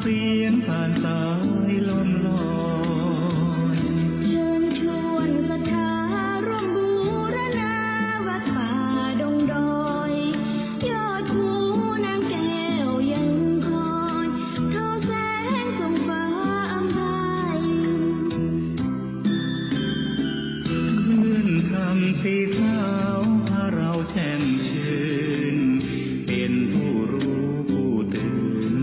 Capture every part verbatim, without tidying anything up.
เสียงผ่านสายลมลอย เชิญชวนศรัทธาร่วมบูรณา วัดป่าดงดอย ยอดภูนางแก้วยังคอย ทอแสงส่องฟ้าอำไพ คลื่นธรรมสีขาวพาเราแช่มชื่น เป็นผู้รู้ผู้ตื่น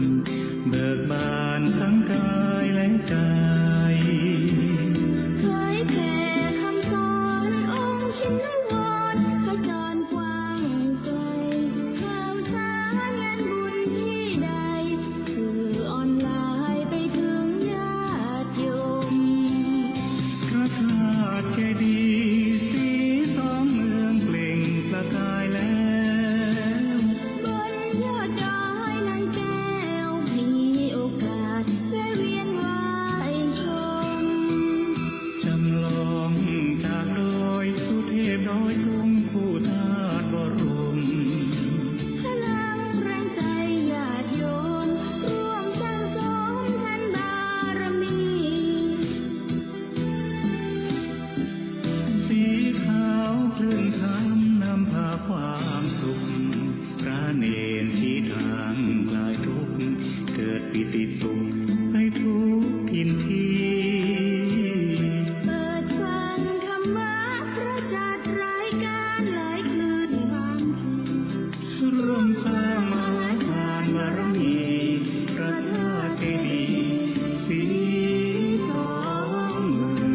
เบิกบานทั้งกายและใจ เผยแผ่คำสอนองค์ชินวร ขจรกว้างไกล ข่าวสารงานบุญที่ใด สื่อออนไลน์ไปถึงญาติโยม พระธาตุเจดีย์สีสองเมืองเปล่งประกายแล้ว บนยอดดอยนางแก้ว มีโอกาสแวะเวียนไหว้ชม จำลองจากดอยสุเทพดอยตุงคู่ธาตุบรม พลังแรงใจญาติโยม ร่วมสร้างสมทานบารมี สีขาวคลื่นธรรมนำพาความสุข พระเณรชี้ทางคลายทุกข์ เกิดปีติสุขในทุกถิ่นที่ เปิดฟังธรรมะพระจัดรายการหลายคลื่นความ ร่วมสร้างมหาทานบารมี พระธาตุเจดีย์สีสองเมือง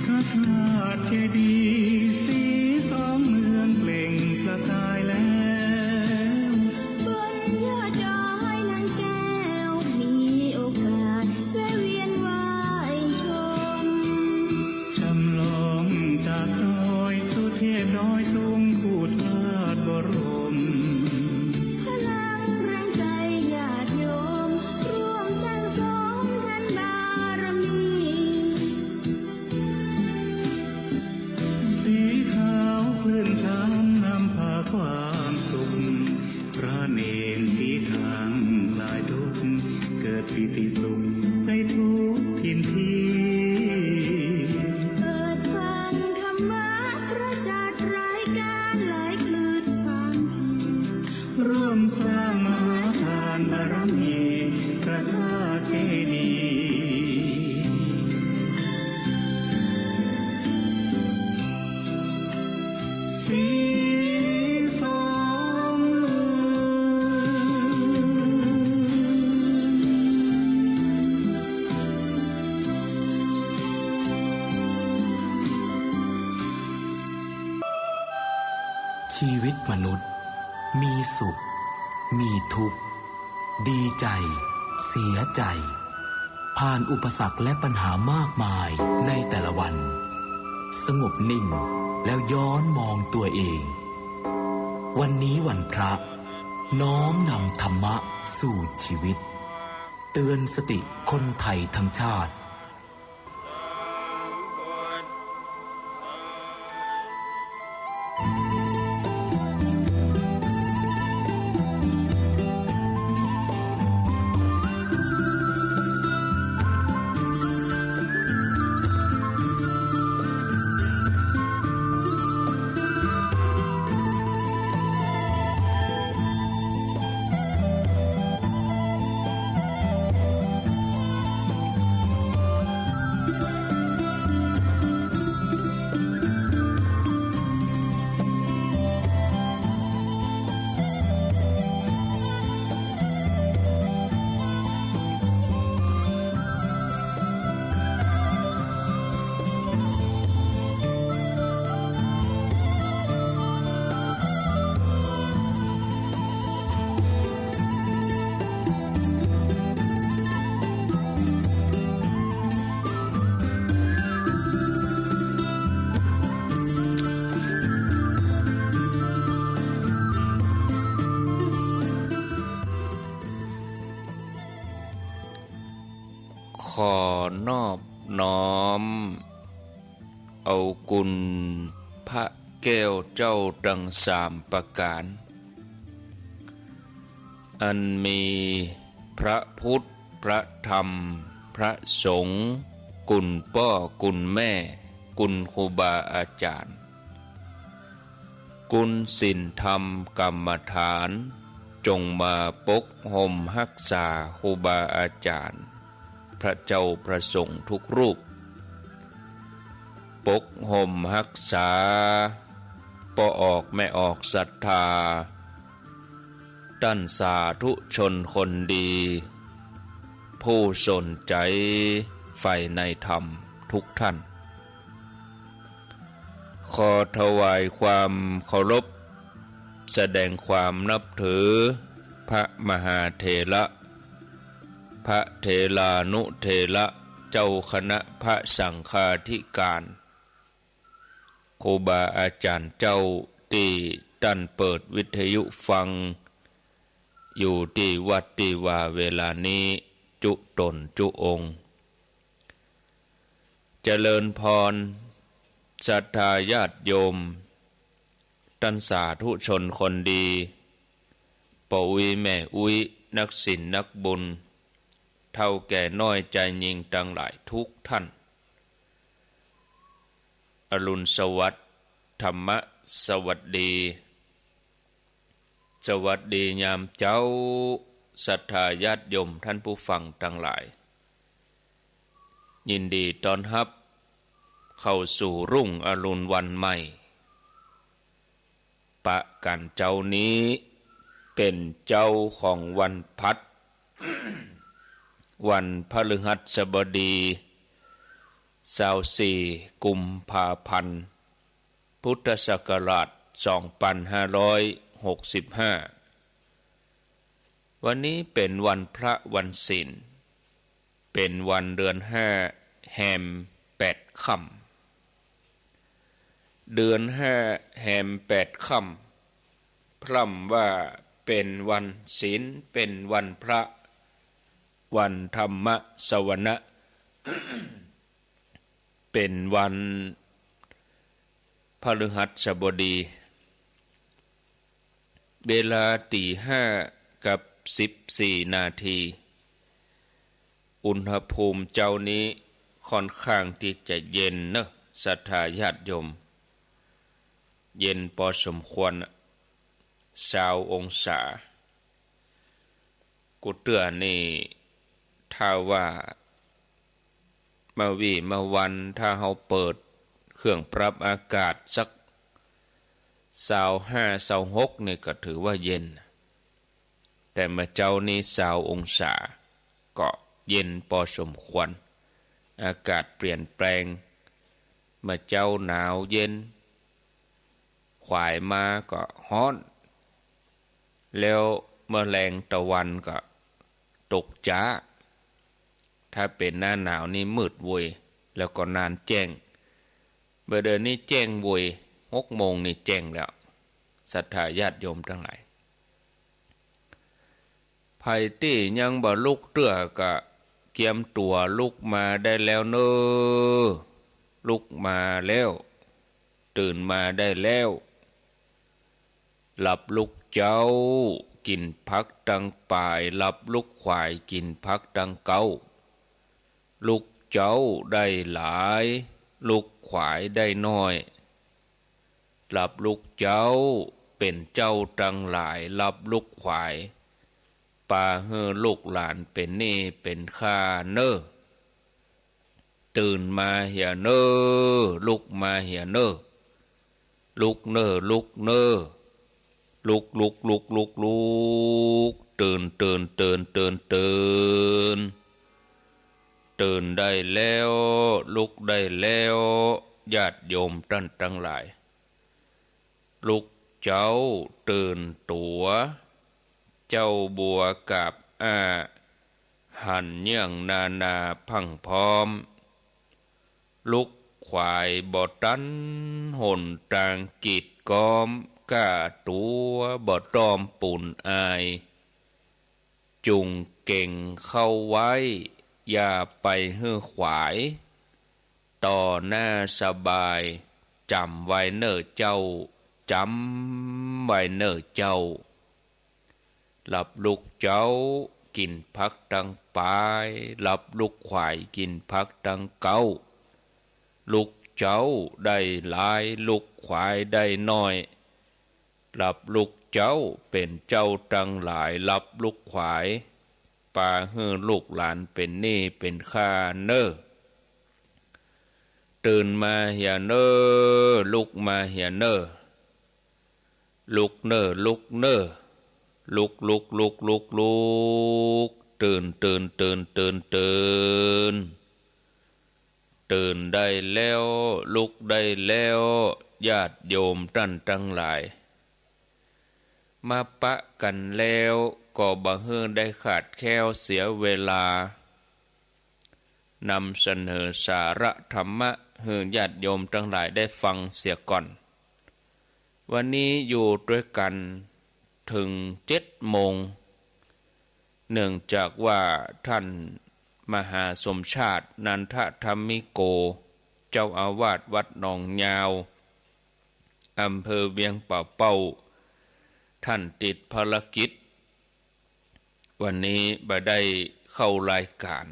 พระธาตุเจดีย์สีสองเมืองเปล่งประกายแล้ว บนยอดดอยนางแก้ว มีโอกาสแวะเวียนไหว้ชม จำลองจากดอยสุเทพดอยตุงคู่ธาตุบรม พลังแรงใจญาติโยม ร่วมสร้างสมทานบารมี สีขาวคลื่นธรรมนำพาความสุข พระเณรชี้ทางคลายทุกข์ เกิดปีติสุขในทุกถิ่นที่ เปิดฟังธรรมะพระจัดรายการหลายคลื่นความ ร่วมสร้างมหาทานบารมีพระธาตุเจดีย์ สีสองเมือง ชีวิตมนุษย์มีสุข มีทุกข์ ดีใจ เสียใจ ผ่านอุปสรรคและปัญหามากมายในแต่ละวัน สงบนิ่งแล้วย้อนมองตัวเอง วันนี้วันพระ น้อมนำธรรมะสู่ชีวิต เตือนสติคนไทยทั้งชาติ ขอนอบน้อมเอาคุณพระแก้วเจ้าตังสามประก๋าน อันมีพระพุทธ พระธรรม พระสงฆ์ คุณป้อ คุณแม่ คุณครูบาอาจ๋ารย์ คุณศีลธรรมกรรมฐาน จงมาปกห่มฮักษาครูบาอาจ๋ารย์ พระเจ้าพระสงฆ์ทุกรูป ปกห่มฮักษาป้อออกแม่ออกศรัทธา ต้านสาธุชนคนดี ผู้สนใจ๋ใฝ่ในธรรมทุกท่าน ขอถวายความเคารพ แสดงความนับถือ พระมหาเถระ พระเถรานุเถระ เจ้าคณะพระสังฆาธิการ ครูบาอาจ๋ารย์เจ้าตี้ต้านเปิดวิทยุฟัง อยู่ตี้วัดตี้วาเวลานี้ จุ๊ต๋นจุ๊องค์ เจริญพร ศรัทธาญาติโยม ต้านสาธุชนคนดี ป้ออุ๊ยแม่อุ๊ย นักศีลนักบุญ เฒ่าแก่น้อยจายญิงตังหลายทุกท่าน อรุณสวัสดิ์ ธรรมะสวัสดี สวัสดียามเจ๊า ศรัทธาญาติโยมท่านผู้ฟังตังหลาย ยินดีต้อนฮับเข้าสู่รุ่งอรุณวันใหม่ ประก๋านเจ๊านี้เป๋นเจ๊าของวันพัด วันพฤหัสบดี ซาวสี่ กุมภาพันธ์ พุทธศักราช สองปันห้าร้อยหกสิบห้า วันนี้เป๋นวันพระวันศีล เป๋นวันเดือนห้า แฮมแปดค่ำ เดือนห้า แฮมแปดค่ำ พร่ำว่าเป๋นวันศีล เป๋นวันพระ วันธรรมสวนะ เป๋นวันพฤหัสบดี เวลาตี๋ห้ากับสิบสี่นาที อุณหภูมิเจ๊านี้ค่อนข้างตี้จะเย็นเนอะ ศรัทธาญาติโยม เย็นปอสมควรอะ ซาวองศา กู้เตื้อนี่ ถ้าว่า เมื่อวี้เมื่อวัน ถ้าเฮาเปิดเครื่องปรับอากาศสัก ซาวห้า ซาวหก นี่ก็ถือว่าเย็น แต่เมื่อเจ๊านี้ ซาวองศา ก็เย็นปอสมควร อากาศเปลี่ยนแปลง เมื่อเจ๊าหนาวเย็น ขวายมาก็ฮ้อน แล้วเมื่อแลงตะวันก็ตกจ๊า ถ้าเป๋นหน้าหนาวนี่มืดโวย แล้วก็นานแจ้ง เมื่อเดี๋ยวนี้แจ้งโวย หกโมงนี่แจ้งแล้ว ศรัทธาญาติโยมตังหลาย ใผตี้ยังบ่ลุกเตื้อก็เกียมตั๋วลุกมาได้แล้วเน่อ ลุกมาแล้ว ตื่นมาได้แล้ว หลับลุกเจ๊า กิ๋นผักตังป๋าย หลับลุกขวาย กิ๋นผักตังเก๊า ลุกเจ๊าได้หลาย ลุกขวายได้น้อย หลับลุกเจ๊าเป๋นเจ้าตังหลาย หลับลุกขวาย ปาหื้อลูกหลานเป๋นหนี้เป๋นข้าเน่อ ตื่นมาเหียเน่อ ลุกมาเหียเน่อ ลุกเน่อ ลุกเน่อ ลุก ลุก ลุก ลุก ลุก ตื่น ตื่น ตื่น ตื่น ตื่น ตื่นได้แล้ว ลุกได้แล้ว ญาติโยมต้านตังหลาย ลุกเจ๊าตื่นตั๋ว เจ๊าบัวกาบอ้า หันเยื่องนานาพรั่งพร้อม ลุกขวายบ่ตัน หนตางกีดก๊อม ก้าตั๋วบ่ต้อมปูนอาย จุ่งเก๋งเข้าไว้ อย่าไปหื้อขวาย ต่อหน้าสบาย จ๋ำไว้เน่อเจ้า จ๋ำไว้เน่อเจ้า หลับลูกเจ๊า กิ๋นผักตังป๋าย หลับลูกขวาย กิ๋นผักตังเก๊า ลูกเจ๊าได้หลาย ลูกขวายได้น้อย หลับลูกเจ๊าเป๋นเจ้าตังหลาย หลับลูกขวาย ปาหื้อลูกหลานเป๋นหนี้เป๋นค่าเน่อ ตื่นมาเหียเน่อ ลุกมาเหียเน่อ ลุกเน่อ ลุกเน่อ ลุก ลุก ลุก ลุก ลุก ตื่น ตื่น ตื่น ตื่น ตื่น ตื่นได้แล้ว ลุกได้แล้ว ญาติโยมต้านตังหลาย มาปะกั๋นแล้วก็บ่หื้อได้ขาดแคลนเสียเวลา นำเสนอสาระธรรมะหื้อญาติโยมตังหลายได้ฟังเสียก่อน วันนี้อยู่ตวยกั๋นเถิงเจ็ดโมง เนื่องจากว่าต้านมหาสมชาติ นันทธรรมิโก เจ้าอาวาสวัดหนองยาว อำเภอเวียงป่าเป้า ต้านติดภารกิจ วันนี้บ่ได้เข้ารายก๋าน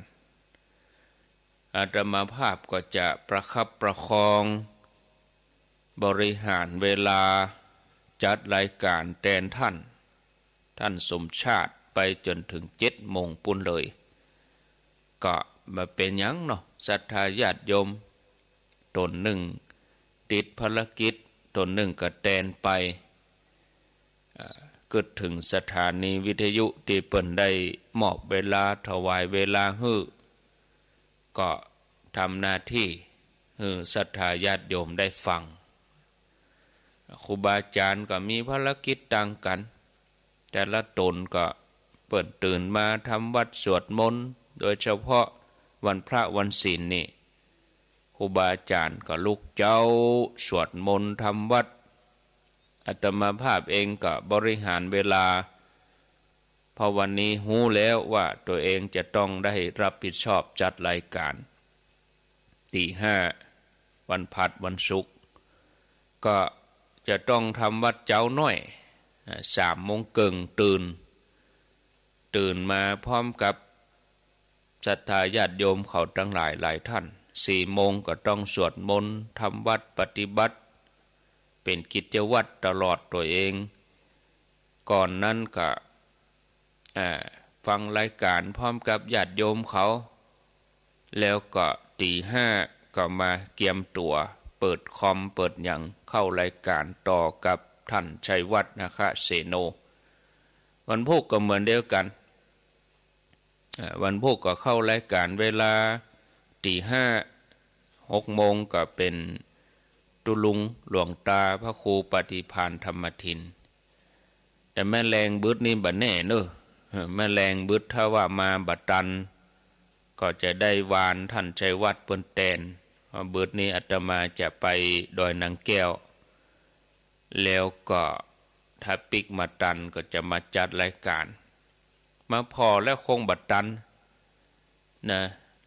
อาตมาภาพก็จะประคับประคอง บริหารเวลา จัดรายก๋านแตนต้าน ต้านสมชาติไปจ๋นเถิงเจ็ดโมงปู๊นเลย ก็บ่เป๋นหยังเนาะ ศรัทธาญาติโยม ต๋นนึ่งติดภารกิจ ต๋นนึ่งก็แตนไป เอ่อ กึ๊ดเถิงสถานีวิทยุตี้เปิ้นได้มอบเวลา ถวายเวลาหื้อ ก็ทำหน้าตี้หื้อศรัทธาญาติโยมได้ฟัง ครูบาอาจ๋ารย์ก็มีภารกิจต่างกั๋น แต่ละต๋นก็เปิ้นตื่นมาทำวัตรสวดมนต์ โดยเฉพาะวันพระวันศีลนี่ ครูบาอาจ๋ารย์ก็ลุกเจ๊า สวดมนต์ทำวัตร อาตมาภาพเองก็บริหารเวลา เพราะวันนี้ฮู้แล้วว่าตั๋วเองจะต้องได้รับผิดชอบจัดรายก๋าน ตีห้า วันพฤหัส วันศุกร์ ก็จะต้องทำวัตรเจ๊าน้อย อ่า สามโมงเกิ่งตื่น ตื่นมาพร้อมกับศรัทธาญาติโยมเขาตังหลายหลายต้าน สี่โมงก็ต้องสวดมนต์ ทำวัตรปฏิบัติ เป๋นกิจวัตรตลอดตั๋วเอง ก่อนนั้นก็ อ่า ฟังรายก๋านพร้อมกับญาติโยมเขา แล้วก็ตีห้าก็มาเกียมตั๋ว เปิดคอมเปิดหยัง เข้ารายก๋านต่อกับต้านชัยวัฒน์ นาคเสโน วันพูกก็เหมือนเดียวกั๋น อ่า วันพูกก็เข้ารายก๋านเวลาตีห้า หกโมงก็เป๋นตุ๊ลุงหลวงตาพระครูปฏิภาณธรรมทิน แต่แม่แรงบึดนี่บ่แน่เนอะ เออ แม่แรงบึดถ้าว่ามาบ่ตัน ก็จะได้วานต้านชัยวัฒน์เปิ้นแตน เพราะบึดนี้อาตมาจะไปดอยนางแก้ว แล้วก็ถ้าปิ๊กมาตันก็จะมาจัดรายก๋าน มาผ่อแล้วคงบ่ตันนะ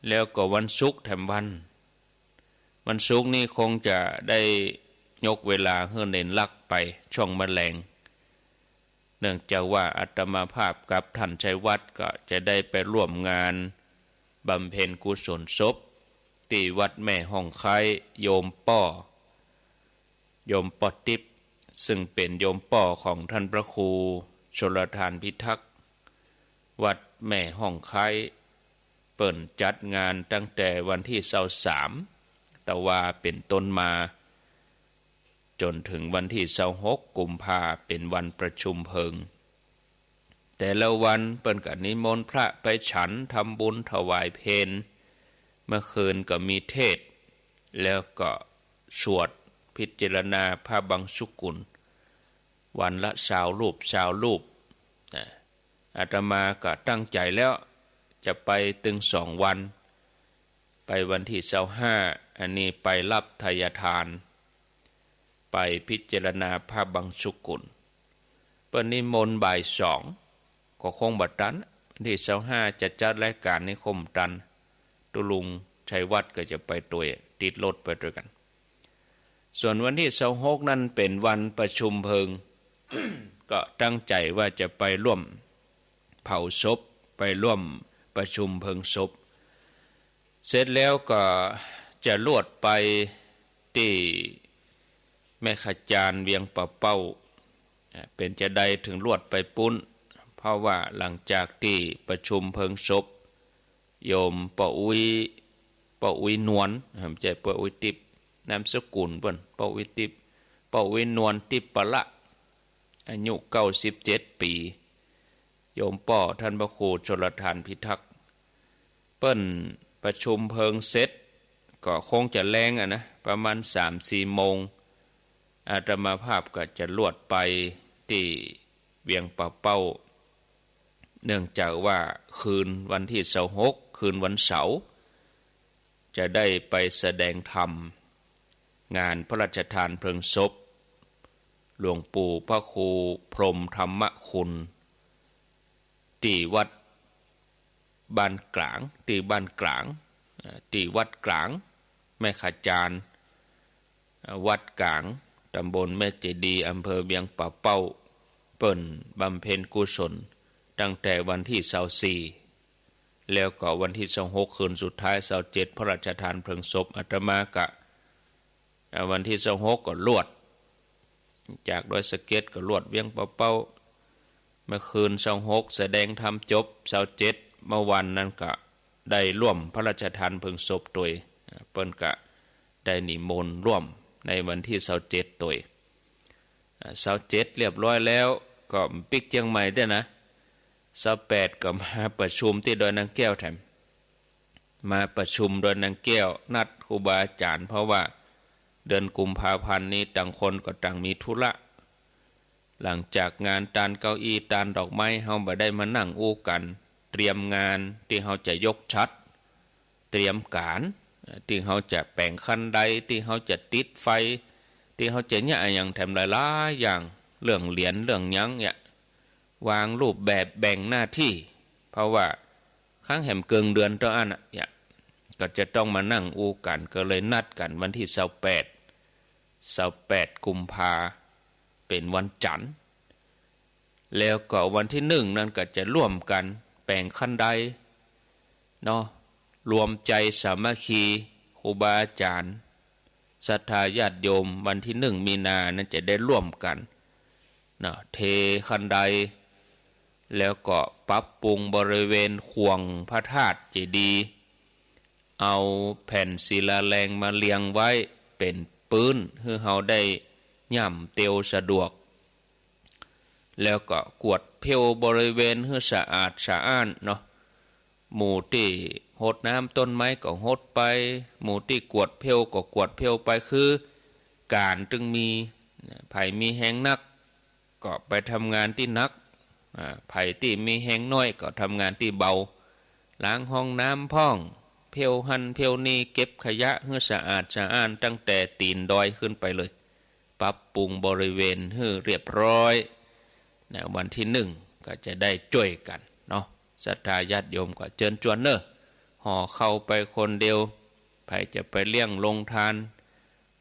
แล้วก็วันศุกร์แถมวัน วันศุกร์นี่คงจะได้ยกเวลาหื้อเณรลักษณ์ไปช่วงแม่แรง เนื่องจากว่าอาตมาภาพกับต้านชัยวัฒน์ก็จะได้ไปร่วมงานบำเพ็ญกุศลศพตี้วัดแม่ฮ่องไคร้ โยมป้อ โยมป้อติ๊บ ซึ่งเป๋นโยมป้อของต้านพระครูชลทานพิทักษ์ วัดแม่ฮ่องไคร้ เปิ้นจัดงานตั้งแต่วันตี้ซาวสาม ตะวาเป๋นต้นมา จ๋นเถิงวันตี้ซาวหกกุมภา เป๋นวันประชุมเพลิง แต่ละวันเปิ้นก็นิมนต์พระไปฉัน ทำบุญถวายเพล เมื่อคืนก็มีเทศน์ แล้วก็สวดพิจารณาพระบังสุกุล วันละซาวรูป ซาวรูป นะ อาตมาก็ตั้งใจ๋แล้วจะไปตึงสองวัน ไปวันตี้ซาวห้า อันนี้ไปฮับไทยทาน ไปพิจารณาพระบังสุกุล เปิ้นนิมนต์บ่ายสอง ก็คงบ่ตัน วันตี้ซาวห้าจะจัดรายก๋านนี่คงบ่ตัน ตุ๊ลุงชัยวัฒน์ก็จะไปตวย ติดรถไปตวยกั๋น ส่วนวันตี้ซาวหกนั้นเป๋นวันประชุมเพลิง ก็ตั้งใจ๋ว่าจะไปร่วมเผาศพ ไปร่วมประชุมเพลิงศพ เสร็จแล้วก็จะลวดไปตี้แม่ขจานเวียงป่าเป้า อ่า เป๋นจาใดเถิงลวดไปปู๊น เพราะว่าหลังจากตี้ประชุมเพลิงศพ โยมป้ออุ๊ย ป้ออุ๊ยนวล อ่า บ่ใจ้ป้ออุ๊ยติ๊บ นามสกุลเปิ้น ป้ออุ๊ยติ๊บ ป้ออุ๊ยนวล ติ๊บปะละ อายุเก้าสิบเจ็ดปี๋ โยมป้อต้านพระครูชลธารพิทักษ์ เปิ้นประชุมเพลิงเสร็จ ก็คงจะแลงอะนะ ประมาณสามสี่โมง อาตมาภาพก็จะลวดไปตี้เวียงป่าเป้า เนื่องจากว่าคืนวันตี้ซาวหก คืนวันเสาร์ จะได้ไปแสดงธรรมงานพระราชทานเพลิงศพ หลวงปู่พระครูพรหมธรรมคุณ ตี้วัดบ้านกลาง ตี้บ้านกลาง เอ่อ ตี้วัดกลางแม่ขจาน เอ่อ วัดกลาง ตำบลแม่เจดีย์ อำเภอเวียงป่าเป้า เปิ้นบำเพ็ญกุศลตั้งแต่วันตี้ซาวสี่ แล้วก็วันตี้ซาวหก คืนสุดท้าย ซาวเจ็ด พระราชทานเพลิงศพ อาตมาก็ อ่า วันตี้ซาวหกก็ลวด จากดอยสะเก็ดก็ลวดเวียงป่าเป้า เมื่อคืนซาวหกแสดงธรรมจบ ซาวเจ็ด เมื่อวานนั้นก็ได้ร่วมพระราชทานเพลิงศพตวย อ่า เปิ้นก็ได้นิมนต์ร่วมในวันตี้ซาวเจ็ดตวย อ่า ซาวเจ็ดเรียบร้อยแล้วก็ปิ๊กเจียงใหม่เตื้อนะ ซาวแปดก็มาประชุมตี้ดอยนางแก้วแถม มาประชุมดอยนางแก้ว นัดครูบาอาจ๋ารย์ เพราะว่าเดือนกุมภาพันธ์นี้ต่างคนก็ต่างมีธุระ หลังจากงานตานเก้าอี้ตานดอกไม้ เฮาบ่ได้มานั่งอู้กั๋น เตรียมงานตี้เฮาจะยกฉัตร เตรียมก๋าน ตี้เฮาจะแป๋งคันได ตี้เฮาจะติดไฟ ตี้เฮาจะเยียะอะหยังแถมหลายๆ อย่าง เรื่องเหรียญเรื่องหยังเนี่ย วางรูปแบบแบ่งหน้าตี้ เพราะว่า ครั้งแหมเกิ่งเดือนเต้าอั้นน่ะ เนี่ย ก็จะต้องมานั่งอู้กั๋น ก็เลยนัดกั๋นวันตี้ซาวแปด ซาวแปดกุมภา เป๋นวันจันทร์ แล้วก็วันตี้หนึ่งนั้นก็จะร่วมกั๋นแป๋งคันไดเนาะ รวมใจ๋สามัคคี ครูบาอาจ๋ารย์ ศรัทธาญาติโยม วันตี้หนึ่งมีนานั้นจะได้ร่วมกั๋นเนาะ เทคันได แล้วก็ปรับปรุงบริเวณข่วงพระธาตุเจดีย์ เอาแผ่นศิลาแรงมาเรียงไว้เป๋นปื๊น หื้อเฮาได้ย่ำเตียวสะดวก แล้วก็กวาดเพลวบริเวณหื้อสะอาดสะอ้านเนาะ หมู่ตี้หดน้ำต้นไม้ก็หดไป หมู่ตี้กวาดเพลวก็กวาดเพลวไป คือก๋านตึงมี ใผมีแฮงหนัก ก็ไปทำงานตี้หนัก อ่า ใผตี้มีแฮงน้อยก็ทำงานตี้เบา ล้างห้องน้ำพ่อง เพลวหั้นเพลวนี่ เก็บขยะหื้อสะอาดสะอ้านตั้งแต่ตี๋นดอยขึ้นไปเลย ปรับปรุงบริเวณหื้อเรียบร้อยนะ วันตี้หนึ่งก็จะได้จ้วยกั๋นเนาะ ศรัทธาญาติโยมก็เจิญจวนเน่อ ห่อข้าวไปคนเดียว ใผจะไปเลี้ยงโฮงตาน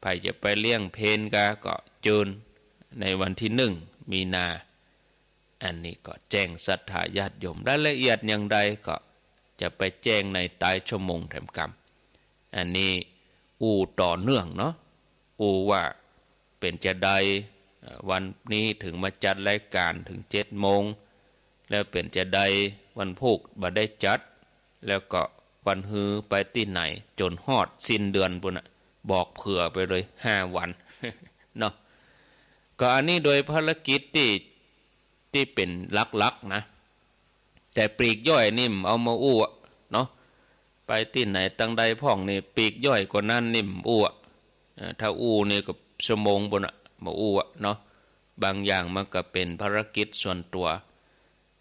ใผจะไปเลี้ยงเพลกาก็เจิญ ในวันตี้หนึ่งมีนา อันนี้ก็แจ้งศรัทธาญาติโยม รายละเอียดอย่างใดก็จะไปแจ้งในต๊ายชั่วโมงแถมกำ อันนี้อู้ต่อเนื่องเนาะ อู้ว่าเป๋นจาใด เอ่อ วันนี้เถิงมาจัดรายก๋านเถิงเจ็ดโมง แล้วเป๋นจาใดวันพูกบ่ได้จัด แล้วก็วันฮือไปตี้ไหน จ๋นฮอดสิ้นเดือนปู๊นน่ะ บอกเผื่อไปเลยห้าวันเนาะ ก็อันนี้โดยภารกิจตี้ ตี้เป๋นหลักๆ นะ แต่ปลีกย่อยนี่บ่เอามาอู้อะเนาะ ไปตี้ไหนตังใดพ่องนี่ ปลีกย่อยกว่านั้นนี่บ่อู้อะ เอ่อ ถ้าอู้นี่ก็ชั่วโมงปู๊นน่ะ บ่อู้อะเนาะ บางอย่างมันก็เป๋นภารกิจส่วนตั๋ว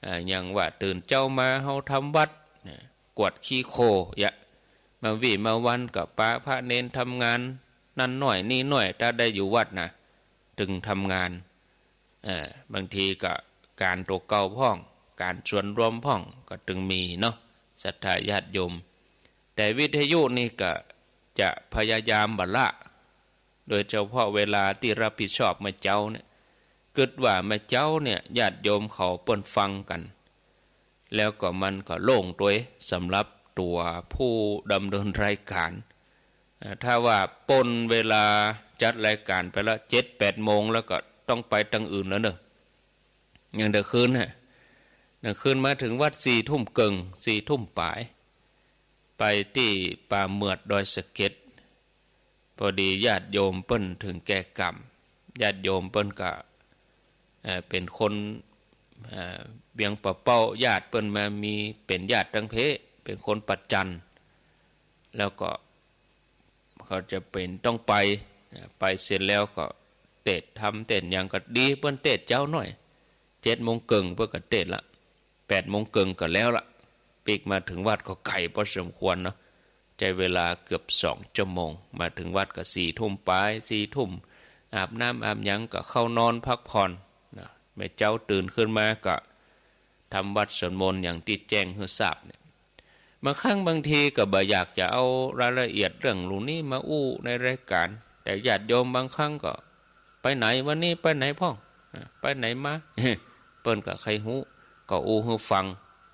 อ่า อย่างว่าตื่นเจ๊ามาเฮาทำวัด เนี่ย กวาดขี้โคลน ยะ มาวี้มาวันก็ปาพระเณรทำงาน นั่นหน้อยนี่หน้อย ถ้าได้อยู่วัดนะ ตึงทำงาน เอ่อ บางทีก็ก๋านตั๋วเก่าพ่อง ก๋านส่วนรวมพ่อง ก็ตึงมีเนาะ ศรัทธาญาติโยม แต่วิทยุนี่ก็จะพยายามบ่ละ โดยเฉพาะเวลาตี้รับผิดชอบแม่เจ๊าเนี่ย กึ๊ดว่าแม่เจ๊าเนี่ยญาติโยมเขาเปิ้นฟังกั๋น แล้วก็มันก็โล่งตวยสำหรับตั๋วผู้ดำเนินรายก๋าน เอ่อ ถ้าว่าปนเวลาจัดรายก๋านไปแล้ว เจ็ดแปดโมงแล้วก็ต้องไปตังอื่นแล้วเน่อ อย่างเดี๋ยวคืนน่ะ เดี๋ยวคืนมาเถิงวัดสี่ทุ่มเกิ่ง สี่ทุ่มป๋าย ไปตี้ป่าเหมือดดอยสะเก็ด พอดีญาติโยมเปิ้นเถิงแก่กรรม ญาติโยมเปิ้นก็ เอ่อ เป๋นคน เอ่อ เวียงป่าเป้า ญาติเปิ้นมามีเป๋นญาติตังเพ เป๋นคนป่าจันทน์ แล้วก็เขาจะเป๋นต้องไป เอ่อ ไปเสร็จแล้วก็เตสน์ธรรมเตสน์หยังก็ดี เปิ้นเตสน์เจ๊าหน้อย เจ็ดโมงเกิ่งเปิ้นก็เตสน์ละ แปดโมงเกิ่งก็แล้วละ ปิ๊กมาเถิงวัดก็ไก๋พอสมควรเนาะ ใจ๊เวลาเกือบสองชั่วโมง มาเถิงวัดก็สี่ทุ่มป๋าย สี่ทุ่ม อาบน้ำอาบหยังก็เข้านอนพักผ่อนนะ แม่เจ๊าตื่นขึ้นมาก็ทำวัตรสวดมนต์อย่างตี้แจ้งหื้อทราบเนี่ย บางครั้งบางทีก็บ่อยากจะเอารายละเอียดเรื่องหลูนี้มาอู้ในรายก๋าน แต่ญาติโยมบางครั้งก็ ไปไหนวันนี้ ไปไหนพ่อง อ่ะ ไปไหนมา เปิ้นก็ใค่ฮู้ ก็อู้หื้อฟัง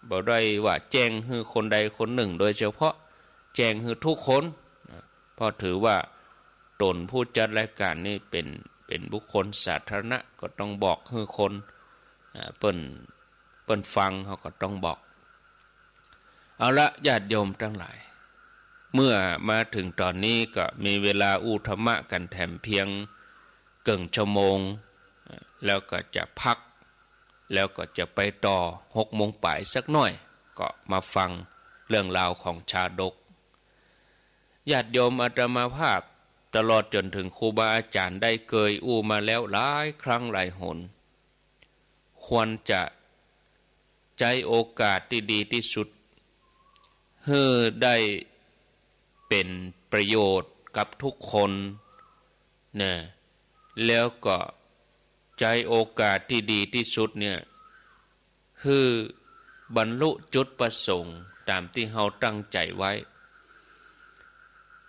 บ่ได้ว่าแจ้งหื้อคนใดคนนึ่งโดยเฉพาะ แจ้งหื้อทุกคน อ่ะ เพราะถือว่าต๋นผู้จัดรายก๋านนี่เป๋น เป๋นบุคคลสาธารณะ ก็ต้องบอกหื้อคน อ่ะ เปิ้น เปิ้นฟัง เฮาก็ต้องบอก เอาละ ญาติโยมตังหลาย เมื่อมาเถิงต๋อนนี้ก็มีเวลาอู้ธรรมะกั๋นแถมเพียงเกิ่งชั่วโมง แล้วก็จะพัก แล้วก็จะไปต่อ หกโมงป๋ายสักหน้อย ก็มาฟังเรื่องราวของชาดก ญาติโยมอาตมาภาพ ตลอดจ๋นเถิงครูบาอาจ๋ารย์ได้เกยอู้มาแล้วหลายครั้งหลายหน ควรจะใจ๊โอกาสตี้ดีตี้สุด หื้อได้เป๋นประโยชน์กับทุกคนนะ แล้วก็ใจ๊โอกาสตี้ดีตี้สุดเนี่ย หื้อบรรลุจุดประสงค์ต๋ามตี้เฮาตั้งใจ๋ไว้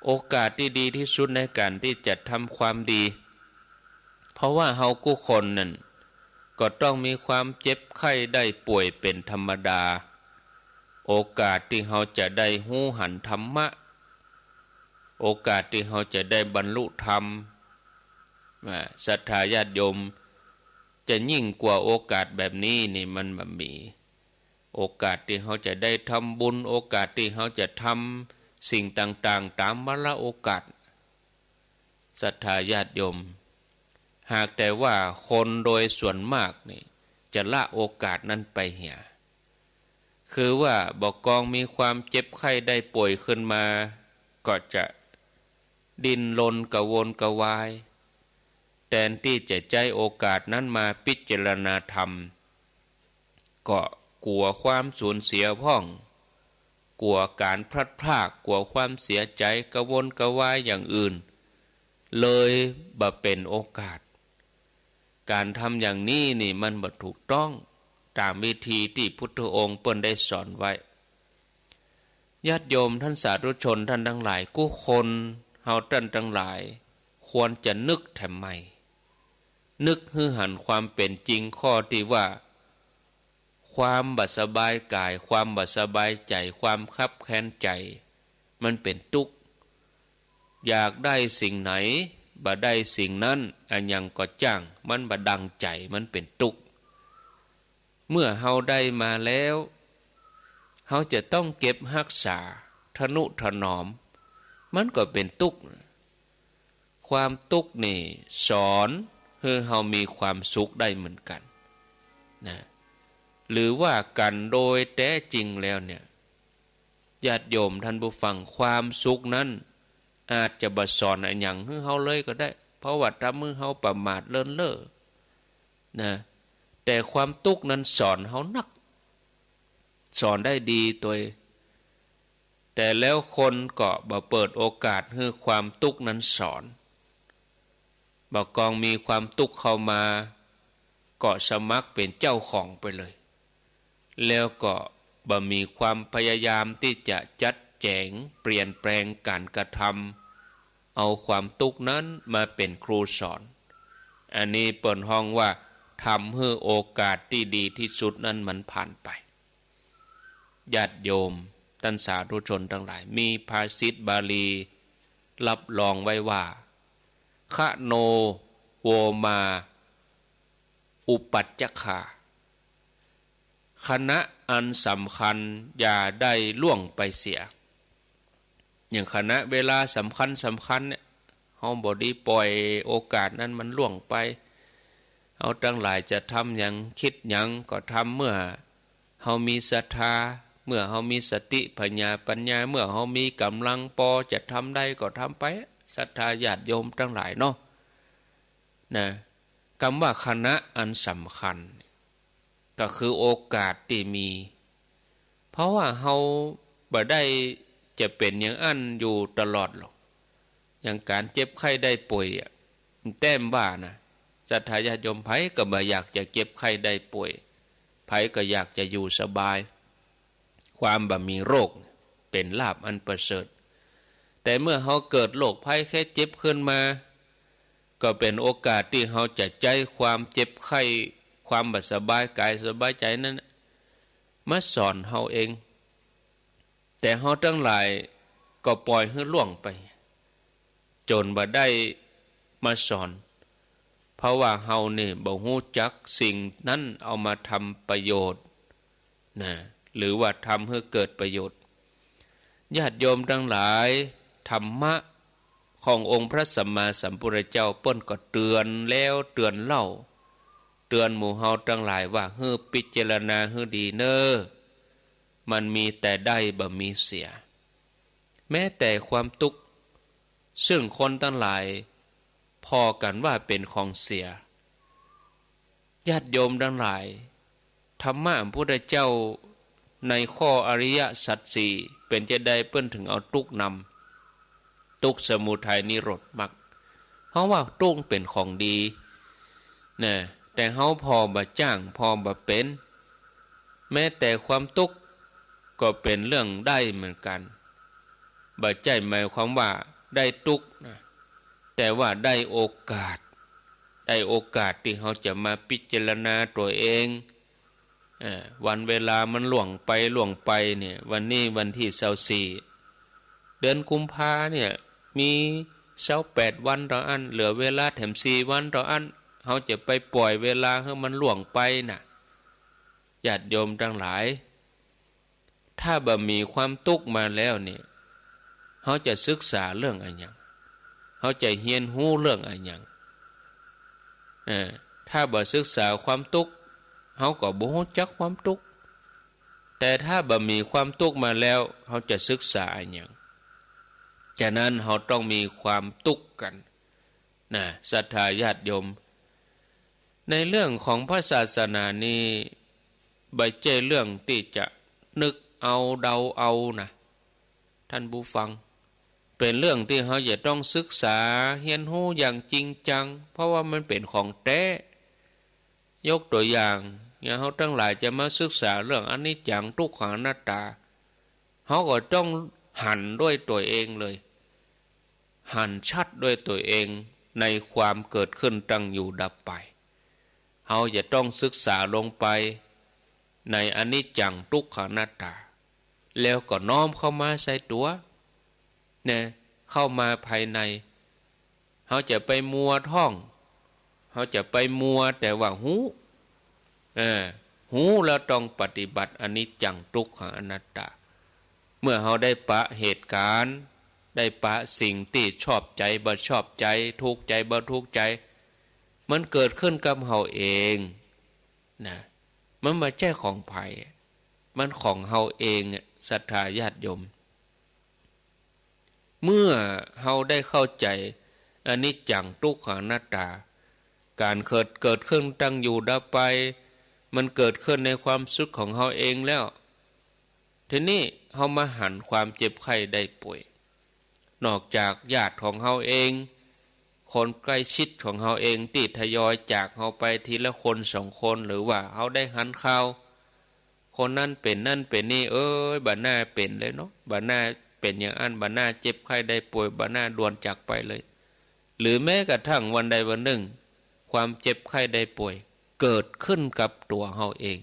โอกาสตี้ดีตี้สุดในก๋านตี้จะทำความดี เพราะว่าเฮากู้คนนั้นก็ต้องมีความเจ็บไข้ได้ป่วยเป๋นธรรมดา โอกาสตี้เฮาจะได้ฮู้หันธรรมะ โอกาสตี้เฮาจะได้บรรลุธรรม อ่า ศรัทธาญาติโยม จะยิ่งกว่าโอกาสแบบนี้นี่มันบ่มี โอกาสตี้เฮาจะได้ทำบุญ โอกาสตี้เฮาจะทำสิ่งต่างๆ ต๋ามวาระโอกาส ศรัทธาญาติโยม หากแต่ว่าคนโดยส่วนมากนี่จะละโอกาสนั้นไปเหีย คือว่าบ่กองมีความเจ็บไข้ได้ป่วยขึ้นมา ก็จะดิ้นรนกระวนกระวาย แตนตี้จะใจ๊โอกาสนั้นมาพิจารณาธรรม ก็กั๋วความสูญเสียพ่อง กั๋วก๋านพลัดพราก กั๋วความเสียใจ๋ กระวนกระวายอย่างอื่น เลยบ่เป๋นโอกาส ก๋านทำอย่างนี้นี่มันบ่ถูกต้อง ต๋ามวิธีตี้พุทธองค์เปิ้นได้สอนไว้ ญาติโยมต้านสาธุชนต้านตังหลายกู้คน เฮาต้านตังหลาย ควรจะนึกแถมใหม่ นึกหื้อหันความเป๋นจริงข้อตี้ว่า ความบ่สบายก๋าย ความบ่สบายใจ๋ ความคับแค้นใจ๋ มันเป๋นตุ๊กข์ อยากได้สิ่งไหน บ่ได้สิ่งนั้น อะหยังก็จ้าง มันบ่ดังใจ๋ มันเป๋นตุ๊กข์ เมื่อเฮาได้มาแล้ว เฮาจะต้องเก็บฮักษา ทะนุถนอม มันก็เป๋นตุ๊กข์ ความตุ๊กข์นี่สอนหื้อเฮามีความสุขได้เหมือนกั๋นนะ หรือว่ากั๋นโดยแต๊จริงแล้วเนี่ย ญาติโยมต้านผู้ฟัง ความสุขนั้นอาจจะบ่สอนอะหยังหื้อเฮาเลยก็ได้ เพราะว่าทำหื้อเฮาประมาทเลินเล่อนะ แต่ความตุ๊กข์นั้นสอนเฮานัก สอนได้ดีตวย แต่แล้วคนก็บ่เปิดโอกาสหื้อความตุ๊กข์นั้นสอน บ่กองมีความตุ๊กข์เข้ามา ก็สมัครเป๋นเจ้าของไปเลย แล้วก็บ่มีความพยายามตี้จะจัด แจ๋ง เปลี่ยนแปลงก๋านกระทำ เอาความตุ๊กนั้นมาเป๋นครูสอน อันนี้เปิ้นฮ้องว่าทำหื้อโอกาสตี้ดีตี้สุดนั้นมันผ่านไป ญาติโยมต้านสาธุชนตังหลาย มีภาษิตบาลีรับรองไว้ว่า ขโน โวมา อุปัชฌคา ขณะอันสำคัญอย่าได้ล่วงไปเสีย อย่างขณะเวลาสำคัญสำคัญเนี่ย เฮาบ่ดีป่อยโอกาสนั้นมันล่วงไป เฮาตังหลายจะทำหยัง กึ๊ดหยังก็ทำเมื่อเฮามีศรัทธา เมื่อเฮามีสติผญาปัญญา เมื่อเฮามีก๋ำลังปอจะทำได้ก็ทำไป ศรัทธาญาติโยมตังหลายเนาะ นะ กำว่าขณะอันสำคัญ ก็คือโอกาสตี้มี เพราะว่าเฮาบ่ได้จะเป๋นอย่างอั้นอยู่ตลอดหรอก อย่างก๋านเจ็บไข้ได้ป่วยอะ แต้มว่านะ ศรัทธาญาติโยมใผก็บ่อยากจะเจ็บไข้ได้ป่วย ใผก็อยากจะอยู่สบาย ความบ่มีโรคเป๋นลาภอันประเสริฐ แต่เมื่อเฮาเกิดโรคภัยไข้เจ็บขึ้นมา ก็เป๋นโอกาสตี้เฮาจะใจ๊ความเจ็บไข้ ความบ่สบายกายสบายใจ๋นั้น มาสอนเฮาเอง แต่เฮาตังหลายก็ป่อยหื้อล่วงไป จ๋นบ่ได้มาสอน เพราะว่าเฮานี่บ่ฮู้จักสิ่งนั้นเอามาทำประโยชน์นะ หรือว่าทำหื้อเกิดประโยชน์ ญาติโยมตังหลาย ธรรมะขององค์พระสัมมาสัมพุทธเจ้าเปิ้นก็เตือนแล้วเตือนเล่า เตือนหมู่เฮาตังหลายว่าหื้อพิจารณาหื้อดีเน่อ มันมีแต่ได้บ่มีเสีย แม้แต่ความตุ๊กข์ ซึ่งคนตังหลายผ่อกั๋นว่าเป๋นของเสีย ญาติโยมตังหลาย ธรรมะพุทธเจ้าในข้ออริยสัจสี่ เป๋นจาใดเปิ้นถึงเอาตุ๊กข์นำ ตุ๊กข์สมุทัยนิโรธมรรค เฮาว่าตุ๊กข์เป๋นของดีนะ แต่เฮาผ่อบ่จ้าง ผ่อบ่เป๋น แม้แต่ความตุ๊กข์ก็เป๋นเรื่องได้เหมือนกั๋น บ่ใจ้หมายความว่าได้ตุ๊กข์นะ แต่ว่าได้โอกาส ได้โอกาสตี้เฮาจะมาพิจารณาตั๋วเอง เอ่อ วันเวลามันล่วงไปล่วงไปเนี่ย วันนี้วันตี้ซาวสี่ เดือนกุมภาเนี่ย มีซาวแปดวันเต้าอั้น เหลือเวลาแถมสี่วันเต้าอั้น เฮาจะไปป่อยเวลาหื้อมันล่วงไปน่ะ ญาติโยมตังหลาย ถ้าบ่มีความตุ๊กข์มาแล้วเนี่ย เฮาจะศึกษาเรื่องอะหยัง เฮาจะเฮียนฮู้เรื่องอะหยัง เออ ถ้าบ่ศึกษาความตุ๊กข์ เฮาก็บ่ฮู้จักความตุ๊กข์ แต่ถ้าบ่มีความตุ๊กข์มาแล้ว เฮาจะศึกษาอะหยัง ฉะนั้นเฮาต้องมีความตุ๊กข์กั๋นนะ ศรัทธาญาติโยม ในเรื่องของพระศาสนานี้ บ่ใจ้เรื่องตี้จะนึกเอาเดาเอานะ ท่านผู้ฟัง เป๋นเรื่องตี้เฮาจะต้องศึกษาเฮียนฮู้อย่างจริงจัง เพราะว่ามันเป๋นของแต๊ ยกตั๋วอย่าง อย่างเฮาตังหลายจะมาศึกษาเรื่องอนิจจัง ตุ๊กขัง อนัตตา เฮาก็ต้องหันด้วยตั๋วเองเลย หันชัดด้วยตั๋วเอง ในความเกิดขึ้นตั้งอยู่ดับไป เฮาจะต้องศึกษาลงไปในอนิจจัง ตุ๊กขัง อนัตตา แล้วก็น้อมเข้ามาใส่ตั๋ว นะ เข้ามาภายใน เฮาจะไปมัวท่อง เฮาจะไปมัวแต่ว่าฮู้ เออ ฮู้แล้วต้องปฏิบัติอนิจจัง ตุ๊กขัง อนัตตา เมื่อเฮาได้ปะเหตุก๋ารณ์ ได้ปะสิ่งตี้ชอบใจ๋บ่ชอบใจ๋ ถูกใจ๋บ่ถูกใจ๋ มันเกิดขึ้นกับเฮาเองนะ มันบ่ใจ้ของใผ มันของเฮาเองอะ ศรัทธาญาติโยม เมื่อเฮาได้เข้าใจ๋อนิจจัง ตุ๊กขัง อนัตตา ก๋านเกิด เกิดขึ้นตั้งอยู่ดับไป มันเกิดขึ้นในความสุขของเฮาเองแล้ว ทีนี้เฮามาหันความเจ็บไข้ได้ป่วย นอกจากญาติของเฮาเอง คนใกล้ชิดของเฮาเองตี้ทยอยจากเฮาไปทีละคนสองคน หรือว่าเฮาได้หันข่าว คนนั้นเป๋นนั้นเป๋นนี่ เอ้ย บ่น่าเป๋นเลยเนาะ บ่น่า เป๋นอย่างอั้น บ่าหน้าเจ็บไข้ได้ป่วย บ่าหน้าด่วนจากไปเลย หรือแม้กระทั่งวันใดวันนึ่ง ความเจ็บไข้ได้ป่วยเกิดขึ้นกับตั๋วเฮาเอง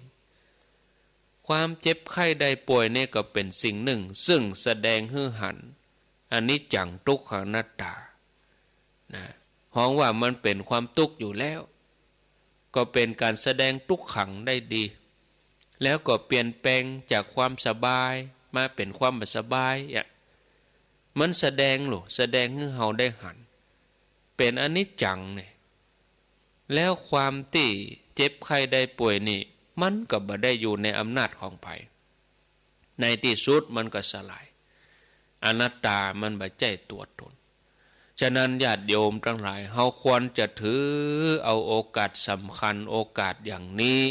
ความเจ็บไข้ได้ป่วยนี่ก็เป๋นสิ่งนึ่งซึ่งแสดงหื้อหันอนิจจังทุกขังอนัตตา นะ ฮ้องว่ามันเป๋นความตุ๊กข์อยู่แล้ว ก็เป๋นก๋านแสดงทุกขังได้ดี แล้วก็เปลี่ยนแปลงจากความสบายมาเป๋นความบ่สบายอะ มันแสดงโลด แสดงหื้อเฮาได้หัน เป๋นอนิจจังเนี่ย แล้วความตี้เจ็บไข้ได้ป่วยนี่ มันก็บ่ได้อยู่ในอำนาจของใผ ในตี้สุดมันก็สลาย อนัตตามันบ่ใจ้ตั๋วตน ฉะนั้นญาติโยมตังหลาย เฮาควรจะถือเอาโอกาสสำคัญ โอกาสอย่างนี้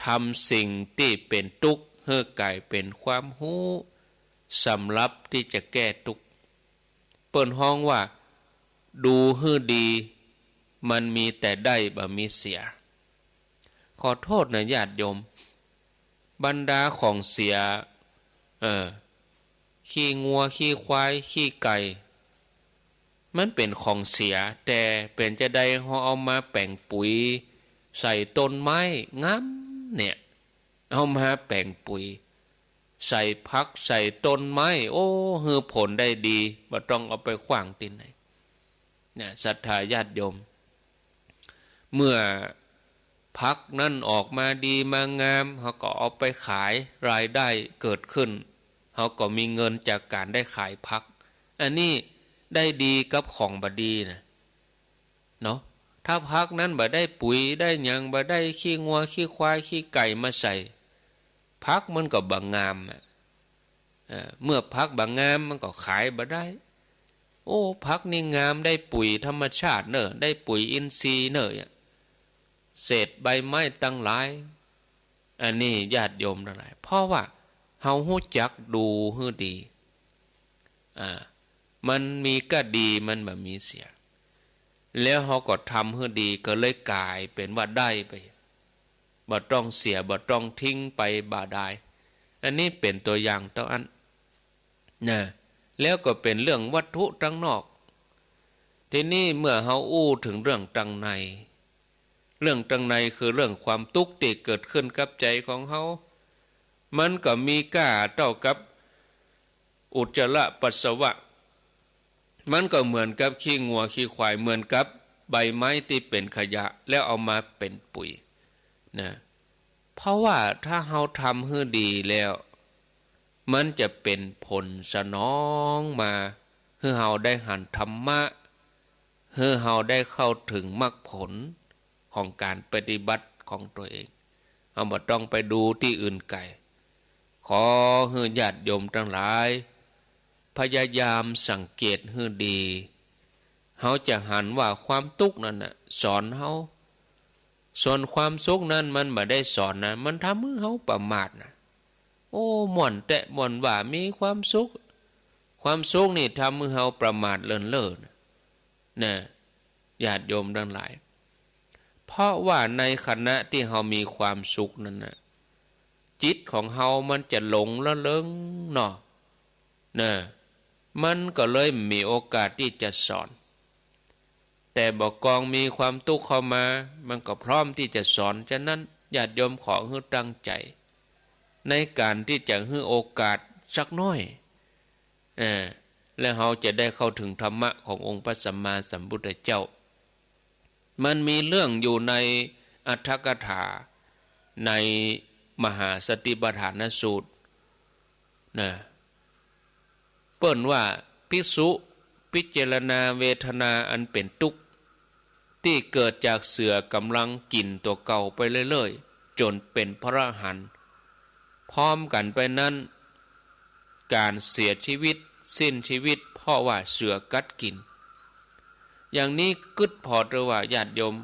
ทำสิ่งตี้เป๋นตุ๊กข์หื้อกลายเป๋นความฮู้ สำหรับตี้จะแก้ตุ๊กข์ เปิ้นฮ้องว่า ดูหื้อดี มันมีแต่ได้บ่มีเสีย ขอโต้ษนะญาติโยม บรรดาของเสีย เออ ขี้งัว ขี้ควาย ขี้ไก่ มันเป๋นของเสีย แต่เป๋นจาใดเฮาเอามาแป๋งปุ๋ย ใส่ต้นไม้ งามเนี่ย เอามาแป๋งปุ๋ย ใส่ผัก ใส่ต้นไม้ โอ้ หื้อผลได้ดี บ่ต้องเอาไปขว้างตี้ไหน เนี่ย ศรัทธาญาติโยม เมื่อผักนั้นออกมาดีมางาม เฮาก็เอาไปขาย รายได้เกิดขึ้น เฮาก็มีเงินจากก๋านได้ขายผัก อันนี้ได้ดีกับของบ่ดีนะ เนาะ ถ้าผักนั้นบ่ได้ปุ๋ยได้หยัง บ่ได้ขี้งัว ขี้ควาย ขี้ไก่มาใส่ ผักมันก็บ่งามอะ เออ เมื่อผักบ่งามมันก็ขายบ่ได้ โอ้ ผักนี่งาม ได้ปุ๋ยธรรมชาติเน่อ ได้ปุ๋ยอินทรีย์เน่อ เศษใบไม้ตังหลาย อันนี้ญาติโยมตังหลาย เพราะว่าเฮาฮู้จักดูหื้อดี อ่า มันมีก้าดี มันบ่มีเสีย แล้วเฮาก็ทำหื้อดี ก็เลยกลายเป๋นว่าได้ไป บ่ต้องเสีย บ่ต้องทิ้งไปบ่ดาย อันนี้เป๋นตั๋วอย่างเต้าอั้น นะ แล้วก็เป๋นเรื่องวัตถุตังนอก ทีนี้เมื่อเฮาอู้เถิงเรื่องตังใน เรื่องตังในคือเรื่องความตุ๊กข์ตี้เกิดขึ้นกับใจ๋ของเฮา มันก็มีก้าเต้ากับอุจจาระปัสสาวะ มันก็เหมือนกับขี้งัวขี้ควาย เหมือนกับใบไม้ตี้เป๋นขยะ แล้วเอามาเป๋นปุ๋ย นะ เพราะว่าถ้าเฮาทำหื้อดีแล้ว มันจะเป๋นผลสนองมา หื้อเฮาได้หันธรรมะ หื้อเฮาได้เข้าเถิงมรรคผลของก๋านปฏิบัติของตั๋วเอง เฮาบ่ต้องไปดูตี้อื่นไก๋ ขอหื้อญาติโยมตังหลาย พยายามสังเกตหื้อดี เฮาจะหันว่าความตุ๊กข์นั้นน่ะสอนเฮา ส่วนความสุขนั้นมันบ่ได้สอนนะ มันทำหื้อเฮาประมาทนะ โอ้ ม่วนแต๊ ม่วนหว่า มีความสุข ความสุขนี่ทำหื้อเฮาประมาทเลินเล่อนะ นะ ญาติโยมตังหลาย เพราะว่าในขณะตี้เฮามีความสุขนั้นน่ะ จิตของเฮามันจะหลงละเริงเนาะ นะ มันก็เลยมีโอกาสตี้จะสอน แต่บ่ากองมีความตุ๊กข์เข้ามา มันก็พร้อมตี้จะสอน ฉะนั้นญาติโยมขอหื้อตั้งใจ๋ ในก๋านตี้จะหื้อโอกาสสักหน้อย เออ แล้วเฮาจะได้เข้าเถิงธรรมะขององค์พระสัมมาสัมพุทธเจ้า มันมีเรื่องอยู่ในอรรถกถา ในมหาสติปัฏฐานสูตร นะ เปิ้นว่า ภิกษุพิจารณาเวทนาอันเป๋นตุ๊กข์ ตี้เกิดจากเสือก๋ำลังกิ๋นตั๋วเก่าไปเรื่อยๆ จ๋นเป๋นพระอรหันต์ พร้อมกั๋นไปนั้น ก๋านเสียจีวิต สิ้นจีวิต เพราะว่าเสือกัดกิ๋น อย่างนี้กึ๊ดผ่อเถอะว่าญาติโยม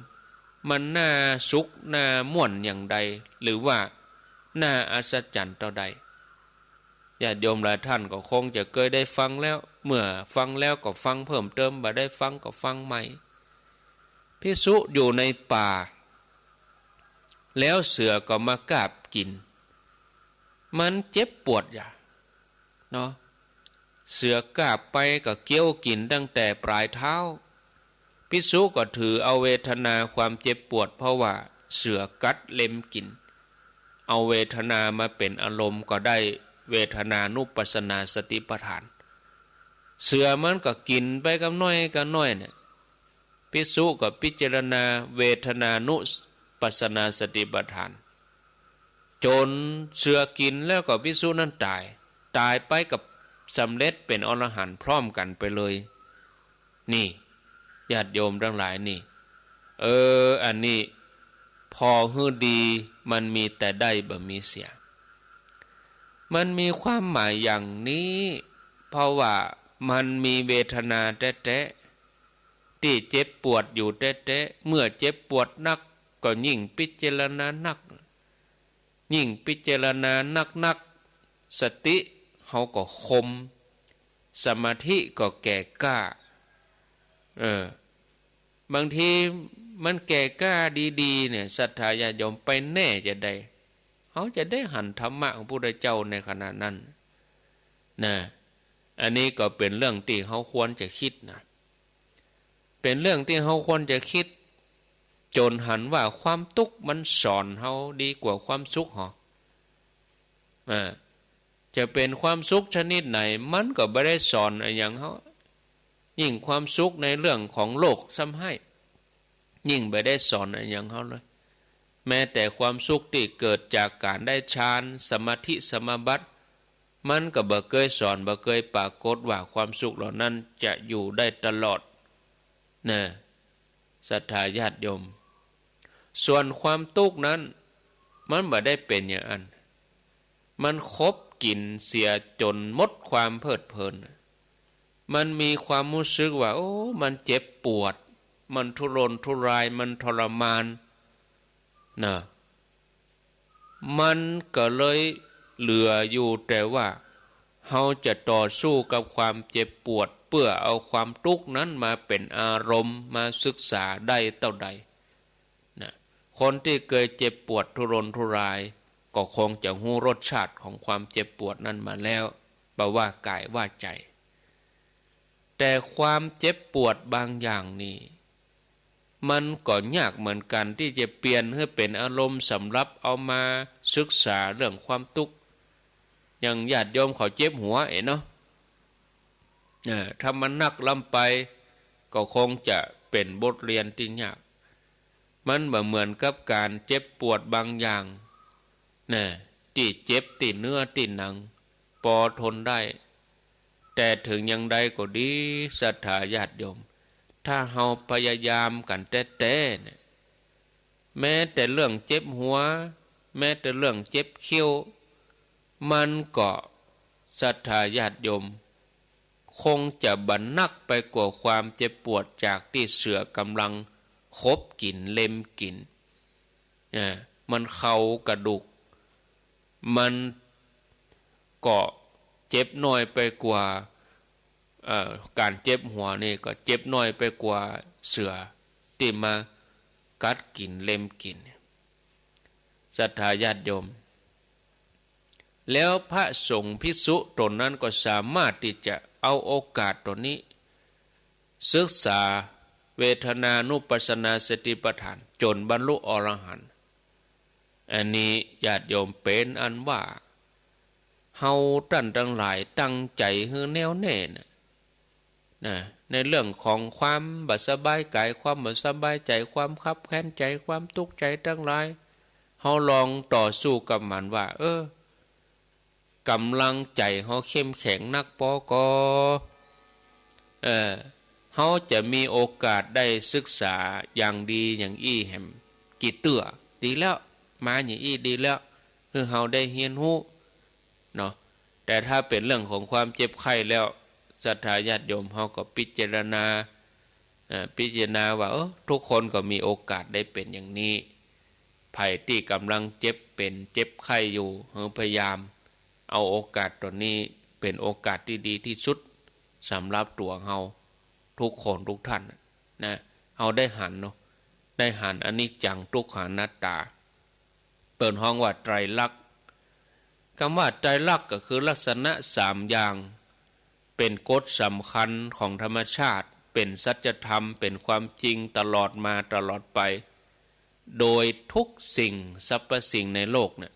มันน่าสุขน่าม่วนอย่างใด หรือว่าน่าอัศจรรย์เต้าใด ญาติโยมหลายท่านก็คงจะเกยได้ฟังแล้ว เมื่อฟังแล้วก็ฟังเพิ่มเติม บ่ได้ฟังก็ฟังใหม่ ภิกษุอยู่ในป่า แล้วเสือก็มากาบกิ๋น มันเจ็บปวดอย่า เนาะ เสือก้าบไปก็เคี้ยวกิ๋นตั้งแต่ป๋ายเท้า ภิกษุก็ถือเอาเวทนาความเจ็บปวดเพราะว่าเสือกัดเล็มกิ๋น เอาเวทนามาเป๋นอารมณ์ก็ได้เวทนานุปัสสนาสติปัฏฐาน เสือมันก็กิ๋นไปกำน้อยกำน้อยเนี่ย ภิกษุก็พิจารณาเวทนานุปัสสนาสติปัฏฐาน จ๋นเสือกิ๋นแล้วก็ภิกษุนั้นต๋าย ต๋ายไปกับสำเร็จเป๋นอรหันต์พร้อมกั๋นไปเลย นี่ ญาติโยมตังหลายนี่ เออ อันนี้ ผ่อหื้อดี มันมีแต่ได้บ่มีเสีย มันมีความหมายอย่างนี้ เพราะว่ามันมีเวทนาแต๊ๆ ตี้เจ็บปวดอยู่แต๊ๆ เมื่อเจ็บปวดนักก็ยิ่งพิจารณานัก ยิ่งพิจารณานักๆ สติเฮาก็คม สมาธิก็แก่กล้า เออ บางทีมันแก่กล้าดีๆ เนี่ย ศรัทธาญาติโยมไปแน่จะใด เฮาจะได้หันธรรมะของพระพุทธเจ้าในขณะนั้น นะ อันนี้ก็เป๋นเรื่องตี้เฮาควรจะกึ๊ดนะ เป๋นเรื่องตี้เฮาควรจะกึ๊ด จ๋นหันว่าความตุ๊กข์มันสอนเฮาดีกว่าความสุขเหรอ อ่า จะเป๋นความสุขชนิดไหน มันก็บ่ได้สอนอะหยังเฮา ยิ่งความสุขในเรื่องของโลกซ้ำฮ้าย ยิ่งบ่ได้สอนอะหยังเฮาเลย แม้แต่ความสุขตี้เกิดจากก๋านได้ฌาน สมาธิ สมาบัติ มันก็บ่เกยสอน บ่เกยปรากฏว่าความสุขเหล่านั้นจะอยู่ได้ตลอด นะ ศรัทธาญาติโยม ส่วนความตุ๊กข์นั้น มันบ่ได้เป๋นอย่างอั้น มันขบกิ๋นเสียจ๋นหมดความเพลิดเพลิน มันมีความฮู้สึกว่า โอ้ มันเจ็บปวด มันทุรนทุราย มันทรมาน นะ มันก็เลยเหลืออยู่แต่ว่า เฮาจะต่อสู้กับความเจ็บปวด เปื้อเอาความตุ๊กข์นั้นมาเป๋นอารมณ์ มาศึกษาได้เต้าใด นะ คนตี้เกยเจ็บปวดทุรนทุราย ก็คงจะฮู้รสชาติของความเจ็บปวดนั้นมาแล้ว บ่ว่ากายว่าใจ๋ แต่ความเจ็บปวดบางอย่างนี่ มันก็ยากเหมือนกั๋นตี้จะเปลี่ยนหื้อเป๋นอารมณ์สำหรับเอามาศึกษาเรื่องความตุ๊กข์ อย่างญาติโยมเขาเจ็บหัวเอ๋เนาะ เออ ถ้ามันนักล้ำไป ก็คงจะเป๋นบทเรียนตี้ยาก มันบ่เหมือนกับก๋านเจ็บปวดบางอย่าง นะ ตี้เจ็บตี้เนื้อตี้หนัง ปอทนได้ แต่เถิงอย่างใดก็ดี ศรัทธาญาติโยม ถ้าเฮาพยายามกั๋นแต๊ๆ เนี่ย แม้แต่เรื่องเจ็บหัว แม้แต่เรื่องเจ็บเขี้ยว มันก็ ศรัทธาญาติโยม คงจะบ่นักไปกว่าความเจ็บปวดจากตี้เสือก๋ำลังขบกิ๋นเล็มกิ๋น นะ มันเข่ากระดูก มันก็เจ็บน้อยไปกว่า เอ่อ ก๋านเจ็บหัวนี่ก็เจ็บน้อยไปกว่าเสือตี้มากัดกิ๋นเล็มกิ๋น ศรัทธาญาติโยม แล้วพระสงฆ์ภิกษุต๋นนั้นก็สามารถตี้จะเอาโอกาสต๋นนี้ ศึกษาเวทนานุปัสสนาสติปัฏฐานจ๋นบรรลุอรหันต์ อันนี้ญาติโยมเป๋นอันว่า เฮาต้านตังหลายตั้งใจ๋หื้อแน่วแน่นะ นะ ในเรื่องของความบ่สบายกาย ความบ่สบายใจ๋ ความคับแค้นใจ๋ ความตุ๊กข์ใจ๋ตังหลาย เฮาลองต่อสู้กับมันว่า เออ ก๋ำลังใจ๋เฮาเข้มแข็งนักปอก่อ เออ เฮาจะมีโอกาสได้ศึกษาอย่างดีอย่างอี้แหม กี่เตื้อ ดีแล้ว มาอย่างอี้ดีแล้ว หื้อเฮาได้เฮียนฮู้ เนาะ แต่ถ้าเป๋นเรื่องของความเจ็บไข้แล้ว ศรัทธาญาติโยมเฮาก็พิจารณา เอ่อ พิจารณาว่า เออ ทุกคนก็มีโอกาสได้เป๋นอย่างนี้ ใผตี้ก๋ำลังเจ็บเป๋นเจ็บไข้อยู่ หื้อพยายามเอาโอกาสต๋นนี้เป๋นโอกาสตี้ดีตี้สุดสำหรับตั๋วเฮาทุกคนทุกท่านนะ เฮาได้หันเนาะ ได้หันอนิจจังทุกขังอนัตตา เปิ้นฮ้องว่าไตรลักษณ์ กำว่าไตรลักษณ์ก็คือลักษณะสามอย่าง เป๋นกฎสำคัญของธรรมชาติ เป๋นสัจธรรม เป๋นความจริงตลอดมาตลอดไป โดยทุกสิ่งสรรพสิ่งในโลกเนี่ย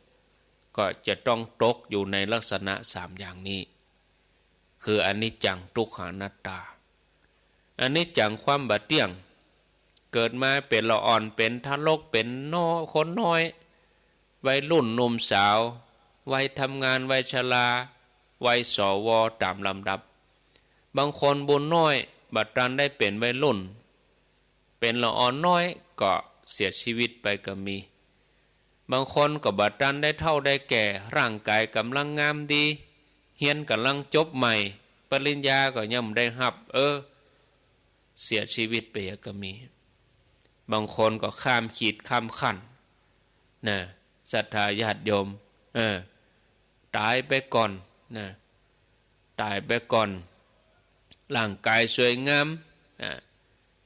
ก็จะต้องตกอยู่ในลักษณะสามอย่างนี้ คืออนิจจัง ทุกขัง อนัตตา อนิจจัง ความบ่เตี้ยง เกิดมาเป๋นละอ่อน เป๋นทารก เป๋นน้อ คนน้อย วัยรุ่น หนุ่มสาว วัยทำงาน วัยชรา วัย สว ต๋ามลำดับ บางคนบุญน้อย บ่ตันได้เป๋นวัยรุ่น เป๋นละอ่อนน้อยก็เสียชีวิตไปก็มี บางคนก็บ่ตันได้เฒ่าได้แก่ ร่างกายก่ำลังงามดี เฮียนก่ำลังจบใหม่ ปริญญาก็ยังบ่ได้ฮับ เออ เสียชีวิตไปก็มี บางคนก็ข้ามขีดข้ามขั้น นะ ศรัทธาญาติโยม เออ ต๋ายไปก่อน นะ ต๋ายไปก่อน ร่างกายสวยงาม อ่ะ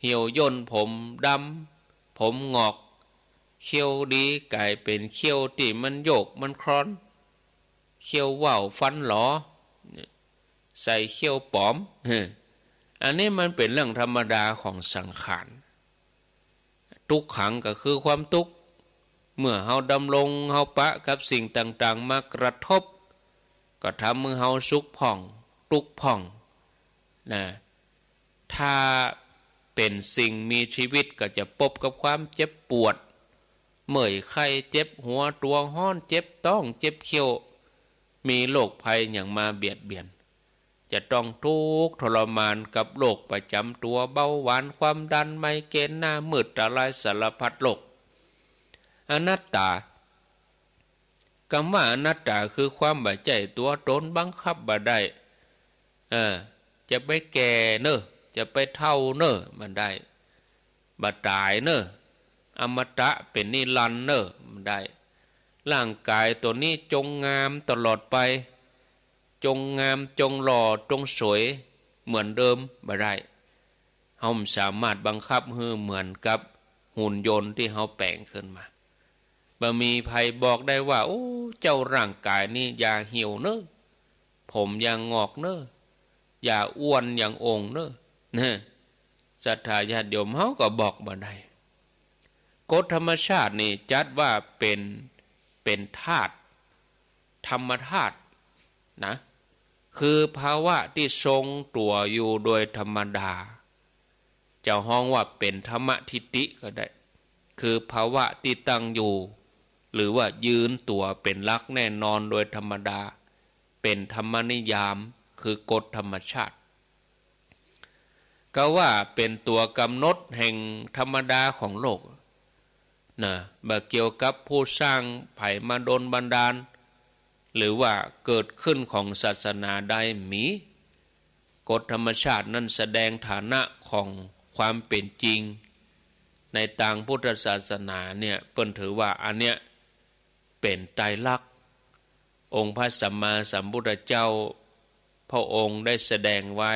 เหี่ยวย่น ผมดำ ผมหงอก เขี้ยวดี ก๋ายเป๋นเขี้ยวตี้มันโยกมันคลอน เขี้ยวว่าวฟันหลอ ใส่เขี้ยวป๋อม เฮ้อ อันนี้มันเป๋นเรื่องธรรมดาของสังขาร ทุกขังก็คือความตุ๊กข์ เมื่อเฮาดำรง เฮาปะกับสิ่งต่างๆ มากระทบ ก็ทำหื้อเฮาสุขพ่อง ตุ๊กข์พ่อง นะ ถ้าเป๋นสิ่งมีชีวิตก็จะปบกับความเจ็บปวด เมื่อยไข้ เจ็บหัว ตั๋วฮ้อน เจ็บต๊อง เจ็บเขี้ยว มีโรคภัยหยังมาเบียดเบียน จะต้องทุกข์ทรมานกับโรคประจ๋ำตั๋ว เบาหวาน ความดัน ไมเกรน หน้ามืด ตาลาย สารพัดโรค อนัตตา กำว่าอนัตตาคือความบ่ใจ้ตั๋วตน บังคับบ่ได้ เออ จะไปแก่เน่อ จะไปเฒ่าเน่อ บ่ได้ บ่ต๋ายเน่อ อมตะเป๋นนิรันดร์เน่อ บ่ได้ ร่างกายตั๋วนี้จงงามตลอดไป จงงาม จงหล่อ จงสวยเหมือนเดิม บ่ได้ เฮาบ่สามารถบังคับหื้อเหมือนกับหุ่นยนต์ตี้เฮาแป๋งขึ้นมา บ่มีใผบอกได้ว่า โอ้ เจ้าร่างกายนี้อย่าเหี่ยวเน่อ ผมอย่างอกเน่อ อย่าอ้วนอย่างโอ่งเน่อ นะ ศรัทธาญาติโยม เฮาก็บอกบ่ได้ กฎธรรมชาตินี่จัดว่าเป๋น เป๋นธาตุ ธรรมธาตุนะ คือภาวะตี้ทรงตั๋วอยู่โดยธรรมดา จะฮ้องว่าเป๋นธรรมทิฏฐิก็ได้ คือภาวะตี้ตั้งอยู่ หรือว่ายืนตั๋วเป๋นหลักแน่นอนโดยธรรมดา เป๋นธรรมนิยาม คือกฎธรรมชาติ ก็ว่าเป๋นตั๋วกำหนดแห่งธรรมดาของโลก นะ บ่เกี่ยวกับผู้สร้าง ใผมาดลบันดาล หรือว่าเกิดขึ้นของศาสนาใดมี กฎธรรมชาตินั้นแสดงฐานะของความเป๋นจริง ในตางพุทธศาสนาเนี่ย เปิ้นถือว่าอันเนี้ยเป๋นไตรลักษณ์ องค์พระสัมมาสัมพุทธเจ้า พระองค์ได้แสดงไว้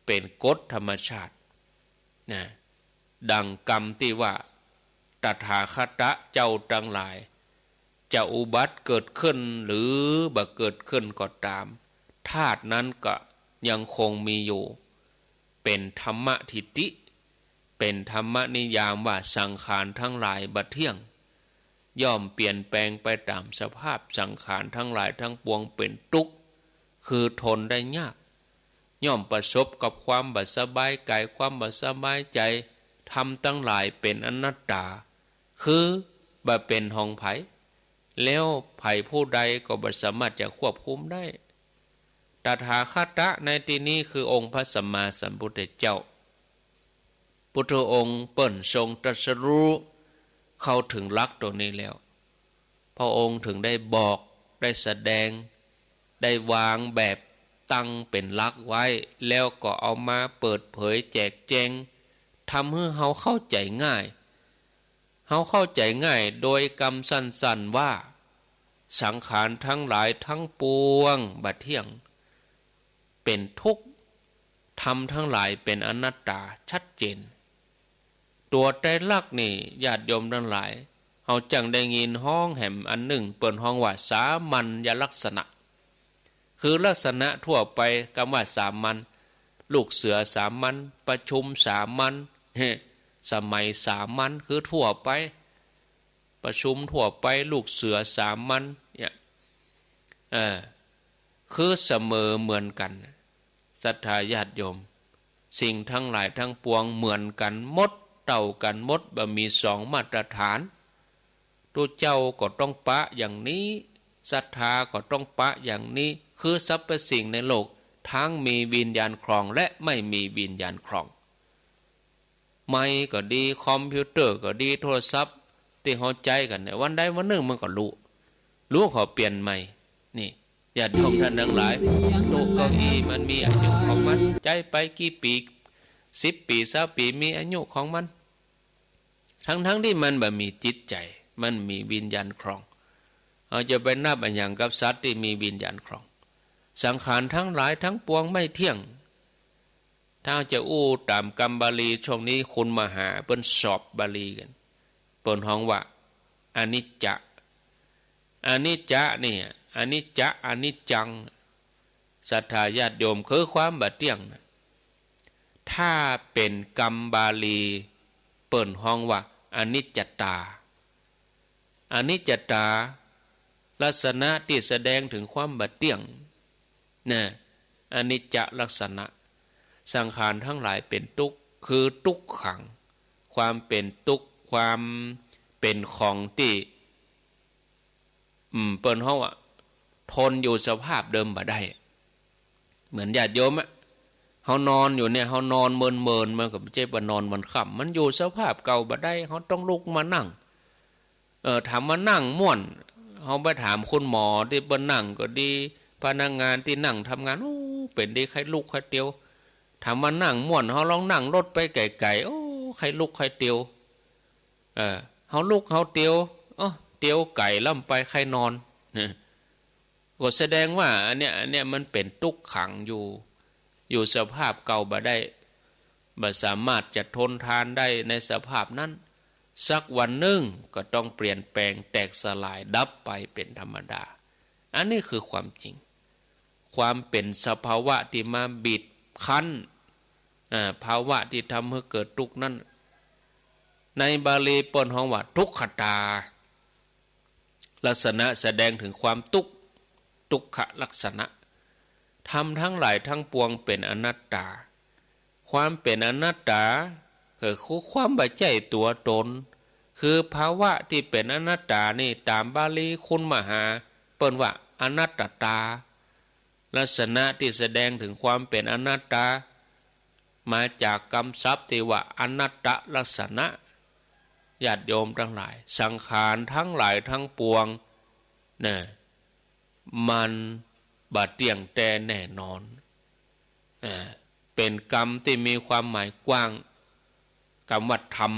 เป๋นกฎธรรมชาติ นะ ดังกำตี้ว่า ตถาคตะเจ้าตังหลาย จะอุบัติเกิดขึ้นหรือบ่เกิดขึ้นก็ต๋าม ธาตุนั้นก็ยังคงมีอยู่ เป๋นธรรมทิฏฐิ เป๋นธรรมนิยามว่าสังขารทั้งหลายบ่เที่ยง ย่อมเปลี่ยนแปลงไปต๋ามสภาพ สังขารทั้งหลายทั้งปวงเป๋นตุ๊กข์ คือทนได้ยาก ย่อมประสบกับความบ่สบายกาย ความบ่สบายใจ๋ ธรรมทั้งหลายเป๋นอนัตตา คือบ่เป๋นของใผ แล้วใผผู้ใดก็บ่สามารถจะควบคุมได้ ตถาคตะในตี้นี้คือองค์พระสัมมาสัมพุทธเจ้า พุทธองค์เปิ้นทรงตรัสรู้เข้าถึงหลักตั๋วนี้แล้ว พระองค์ถึงได้บอก ได้แสดง ได้วางแบบตั้งเป๋นหลักไว้ แล้วก็เอามาเปิดเผยแจกแจง ทำหื้อเฮาเข้าใจ๋ง่าย เฮาเข้าใจ๋ง่ายโดยกำสั้นๆ ว่า สังขารทั้งหลายทั้งปวงบ่เที่ยง เป๋นทุกข์ ธรรมทั้งหลายเป๋นอนัตตาชัดเจน ตั๋วไตรลักษณ์นี่ ญาติโยมตังหลาย เฮาจั้งได้ยินฮ้องแหมอันนึ่ง เปิ้นฮ้องว่าสามัญญลักษณะ คือลักษณะทั่วไป กำว่าสามัญ ลูกเสือสามัญ ประชุมสามัญ สมัยสามัญ คือทั่วไป ประชุมทั่วไป ลูกเสือสามัญ เนี่ย เออ คือเสมอเหมือนกั๋น ศรัทธาญาติโยม สิ่งทั้งหลายทั้งปวงเหมือนกั๋นหมด เต้ากั๋นหมด บ่มีสองมาตรฐาน ตุ๊เจ้าก็ต้องปะอย่างนี้ ศรัทธาก็ต้องปะอย่างนี้ คือสรรพสิ่งในโลก ทั้งมีวิญญาณครองและไม่มีวิญญาณครอง ไมค์ก็ดี คอมพิวเตอร์ก็ดี โทรศัพท์ตี้เฮาใจ๊กั๋นเนี่ย วันใดวันนึ่งมันก็หลุ หลุก็เปลี่ยนใหม่ นี่ ญาติโยมท่านทั้งหลาย โต๊ะเก้าอี้มันมีอายุของมัน ใจ๊ไปกี่ปี๋ สิบปี๋ ซาวปี๋ มีอายุของมัน ทั้งๆ ตี้มันบ่มีจิตใจ๋ มันมีวิญญาณครอง เฮาจะไปนับอะหยังกับสัตว์ตี้มีวิญญาณครอง สังขารทั้งหลายทั้งปวงไม่เที่ยง ถ้าจะอู้ต๋ามกำบาลี ช่วงนี้คุณมหาเปิ้นสอบบาลีกั๋น เปิ้นฮ้องว่า อนิจจะ อนิจจะเนี่ย อนิจจะ อนิจจัง ศรัทธาญาติโยม คือความบ่เตี้ยงนะ ถ้าเป๋นกำบาลี เปิ้นฮ้องว่า อนิจจตา อนิจจตา ลักษณะตี้แสดงเถิงความบ่เตี้ยง นะ อนิจจลักษณะ สังขารทั้งหลายเป๋นตุ๊กข์ คือตุ๊กขัง ความเป๋นตุ๊กข์ ความเป๋นของตี้ อืม เปิ้นฮ้องว่า ทนอยู่สภาพเดิมบ่ได้ เหมือนญาติโยมอะ เฮานอนอยู่เนี่ย เฮานอนเมินๆ มันก็บ่ใจ้ว่านอนวันค่ำ มันอยู่สภาพเก่าบ่ได้ เฮาต้องลุกมานั่ง เออ ถามว่านั่งม่วน เฮาไปถามคุณหมอตี้เปิ้นนั่งก็ดี พนักงานตี้นั่งทำงาน โอ้ เป๋นดี ใค่ลุกใค่เตียว ถามว่านั่งม่วน เฮาลองนั่งรถไปไก๋ๆ โอ้ ใค่ลุกใค่เตียว เออ เฮาลุกเฮาเตียว โอ้ เตียวไก๋ล้ำไป ใค่นอน นะ ก็แสดงว่าอันเนี้ย อันเนี้ยมันเป๋นตุ๊กขังอยู่ อยู่สภาพเก่าบ่ได้ บ่สามารถจะทนทานได้ในสภาพนั้น สักวันนึ่งก็ต้องเปลี่ยนแปลง แตกสลาย ดับไปเป๋นธรรมดา อันนี้คือความจริง ความเป๋นสภาวะตี้มาบีบคั้น อ่า ภาวะตี้ทำหื้อเกิดตุ๊กข์นั้น ในบาลีเปิ้นฮ้องว่า ทุกขตา ลักษณะแสดงเถิงความตุ๊กข์ ทุกขลักษณะ ธรรมทั้งหลายทั้งปวงเป๋นอนัตตา ความเป๋นอนัตตา ก็คือความบ่ใจ้ตั๋วต๋น คือภาวะตี้เป๋นอนัตตานี่ ต๋ามบาลีคุณมหา เปิ้นว่า อนัตตา ลักษณะตี้แสดงเถิงความเป๋นอนัตตา มาจากกำศัพท์ตี้ว่า อนัตตลักษณะ ญาติโยมตังหลาย สังขารทั้งหลายทั้งปวง นะ มันบ่เตี้ยงแต๊แน่นอน อ่า เป๋นกำตี้มีความหมายกว้าง กำว่าธรรม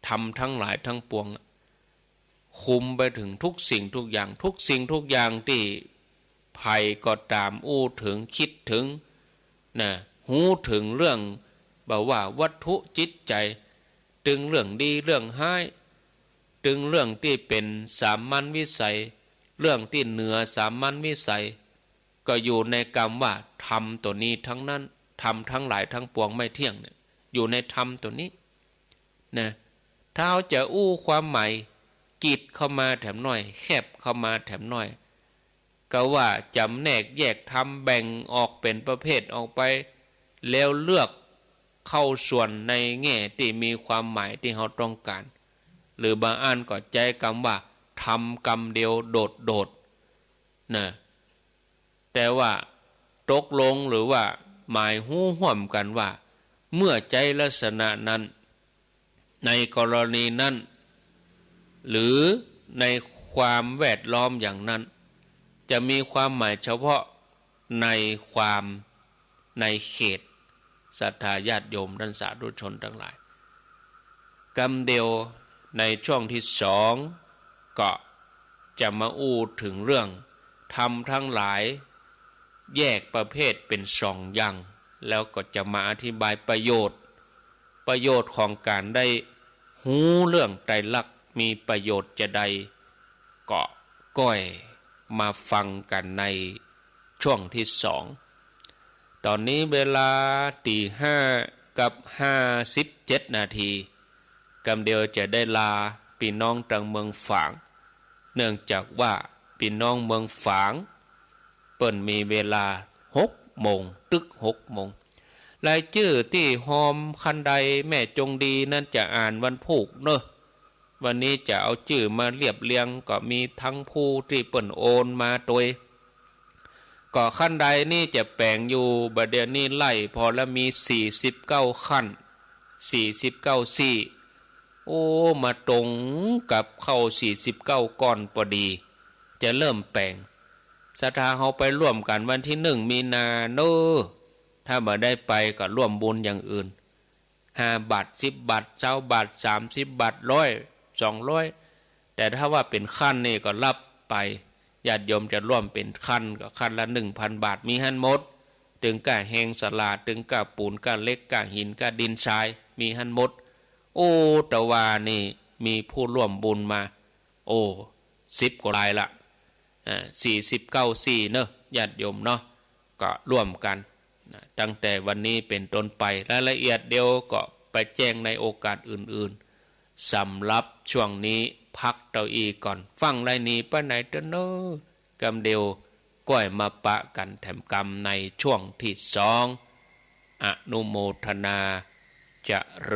ธรรมทั้งหลายทั้งปวง คุมไปเถิงทุกสิ่งทุกอย่าง ทุกสิ่งทุกอย่างตี้ใผก็ต๋ามอู้เถิง กึ๊ดเถิง นะ ฮู้เถิงเรื่อง บ่ว่าวัตถุจิตใจ๋ ตึงเรื่องดีเรื่องฮ้าย ตึงเรื่องตี้เป๋นสามัญวิสัย เรื่องตี้เหนือสามัญวิสัย ก็อยู่ในกำว่าธรรมตั๋วนี้ตังนั้น ธรรมทั้งหลายทั้งปวงไม่เที่ยงเนี่ย อยู่ในธรรมตั๋วนี้ นะ ถ้าเฮาจะอู้ความหมาย กึ๊ดเข้ามาแถมหน้อย แคบเข้ามาแถมหน้อย ก็ว่าจ๋ำแนกแยกธรรม แบ่งออกเป๋นประเภทออกไป แล้วเลือกเข้าส่วนในแง่ตี้มีความหมายตี้เฮาต้องก๋าน หรือบางอันก็ใจ๊กำว่า ธรรมกำเดียวโดดๆ นะ แต่ว่าตกลงหรือว่าหมายฮู้ฮ่วมกั๋นว่า เมื่อใจ๊ลักษณะนั้น ในกรณีนั้น หรือในความแวดล้อมอย่างนั้น จะมีความหมายเฉพาะในความ ในเขต ศรัทธาญาติโยมท่านสาธุชนตังหลาย กำเดียวในช่วงตี้สอง ก็จะมาอู้เถิงเรื่องธรรมทั้งหลาย แยกประเภทเป๋นสองอย่าง แล้วก็จะมาอธิบายประโยชน์ ประโยชน์ของก๋านได้ฮู้เรื่องไตรลักษณ์มีประโยชน์จาใด ก็ก้อยมาฟังกั๋นใน ช่วงตี้สอง ต๋อนนี้เวลาตี๋ห้ากับห้าสิบเจ็ดนาที กำเดียวจะได้ลาปี้น้องตางเมืองฝาง เนื่องจากว่าปี้น้องเมืองฝาง เปิ้นมีเวลาหกโมง ตึกหกโมง รายจื้อตี้ฮอมคันไดแม่จงดีนั้นจะอ่านวันพูกเนาะ วันนี้จะเอาจื้อมาเรียบเรียง ก็มีตึงผู้ตี้เปิ้นโอนมาตวย ก็คันไดนี้จะแป๋งอยู่ บ่าเดี่ยวนี้ไล่ผ่อละมีสี่สิบเก้าคัน สี่สิบเก้าซี่ โอ้ มาตรงกับเข้าสี่สิบเก้าก้อนปอดี จะเริ่มแป๋ง ศรัทธาเฮาไปร่วมกั๋นวันตี้หนึ่งมีนาเนาะ ถ้าบ่ได้ไปก็ร่วมบุญอย่างอื่น ห้าบาท สิบบาท ซาวบาท สามสิบบาท ร้อย สองร้อย แต่ถ้าว่าเป๋นคันนี่ก็ฮับไป ญาติโยมจะร่วมเป๋นคันก็คันละหนึ่งพันบาท มีหั้นหมด ตึงก้าแฮงศาลา ตึงก้าปูน ก้าเหล็ก ก้าหิน ก้าดินทราย มีหั้นหมด โอ้ ตะวานี่มีผู้ร่วมบุญมา โอ้ สิบกว่ารายละ อ่า สี่สิบเก้าซี่เนาะ ญาติโยมเนาะ ก็ร่วมกั๋นนะ ตั้งแต่วันนี้เป๋นต้นไป รายละเอียดเดี๋ยวก็ไปแจ้งในโอกาสอื่นๆ สำหรับช่วงนี้พักเต้าอี้ก่อน ฟั่งไล่หนีไปไหนเต๊อะเนาะ กำเดียวก้อยมาปะกั๋นแถมกำในช่วงตี้สอง อนุโมทนา เจริญ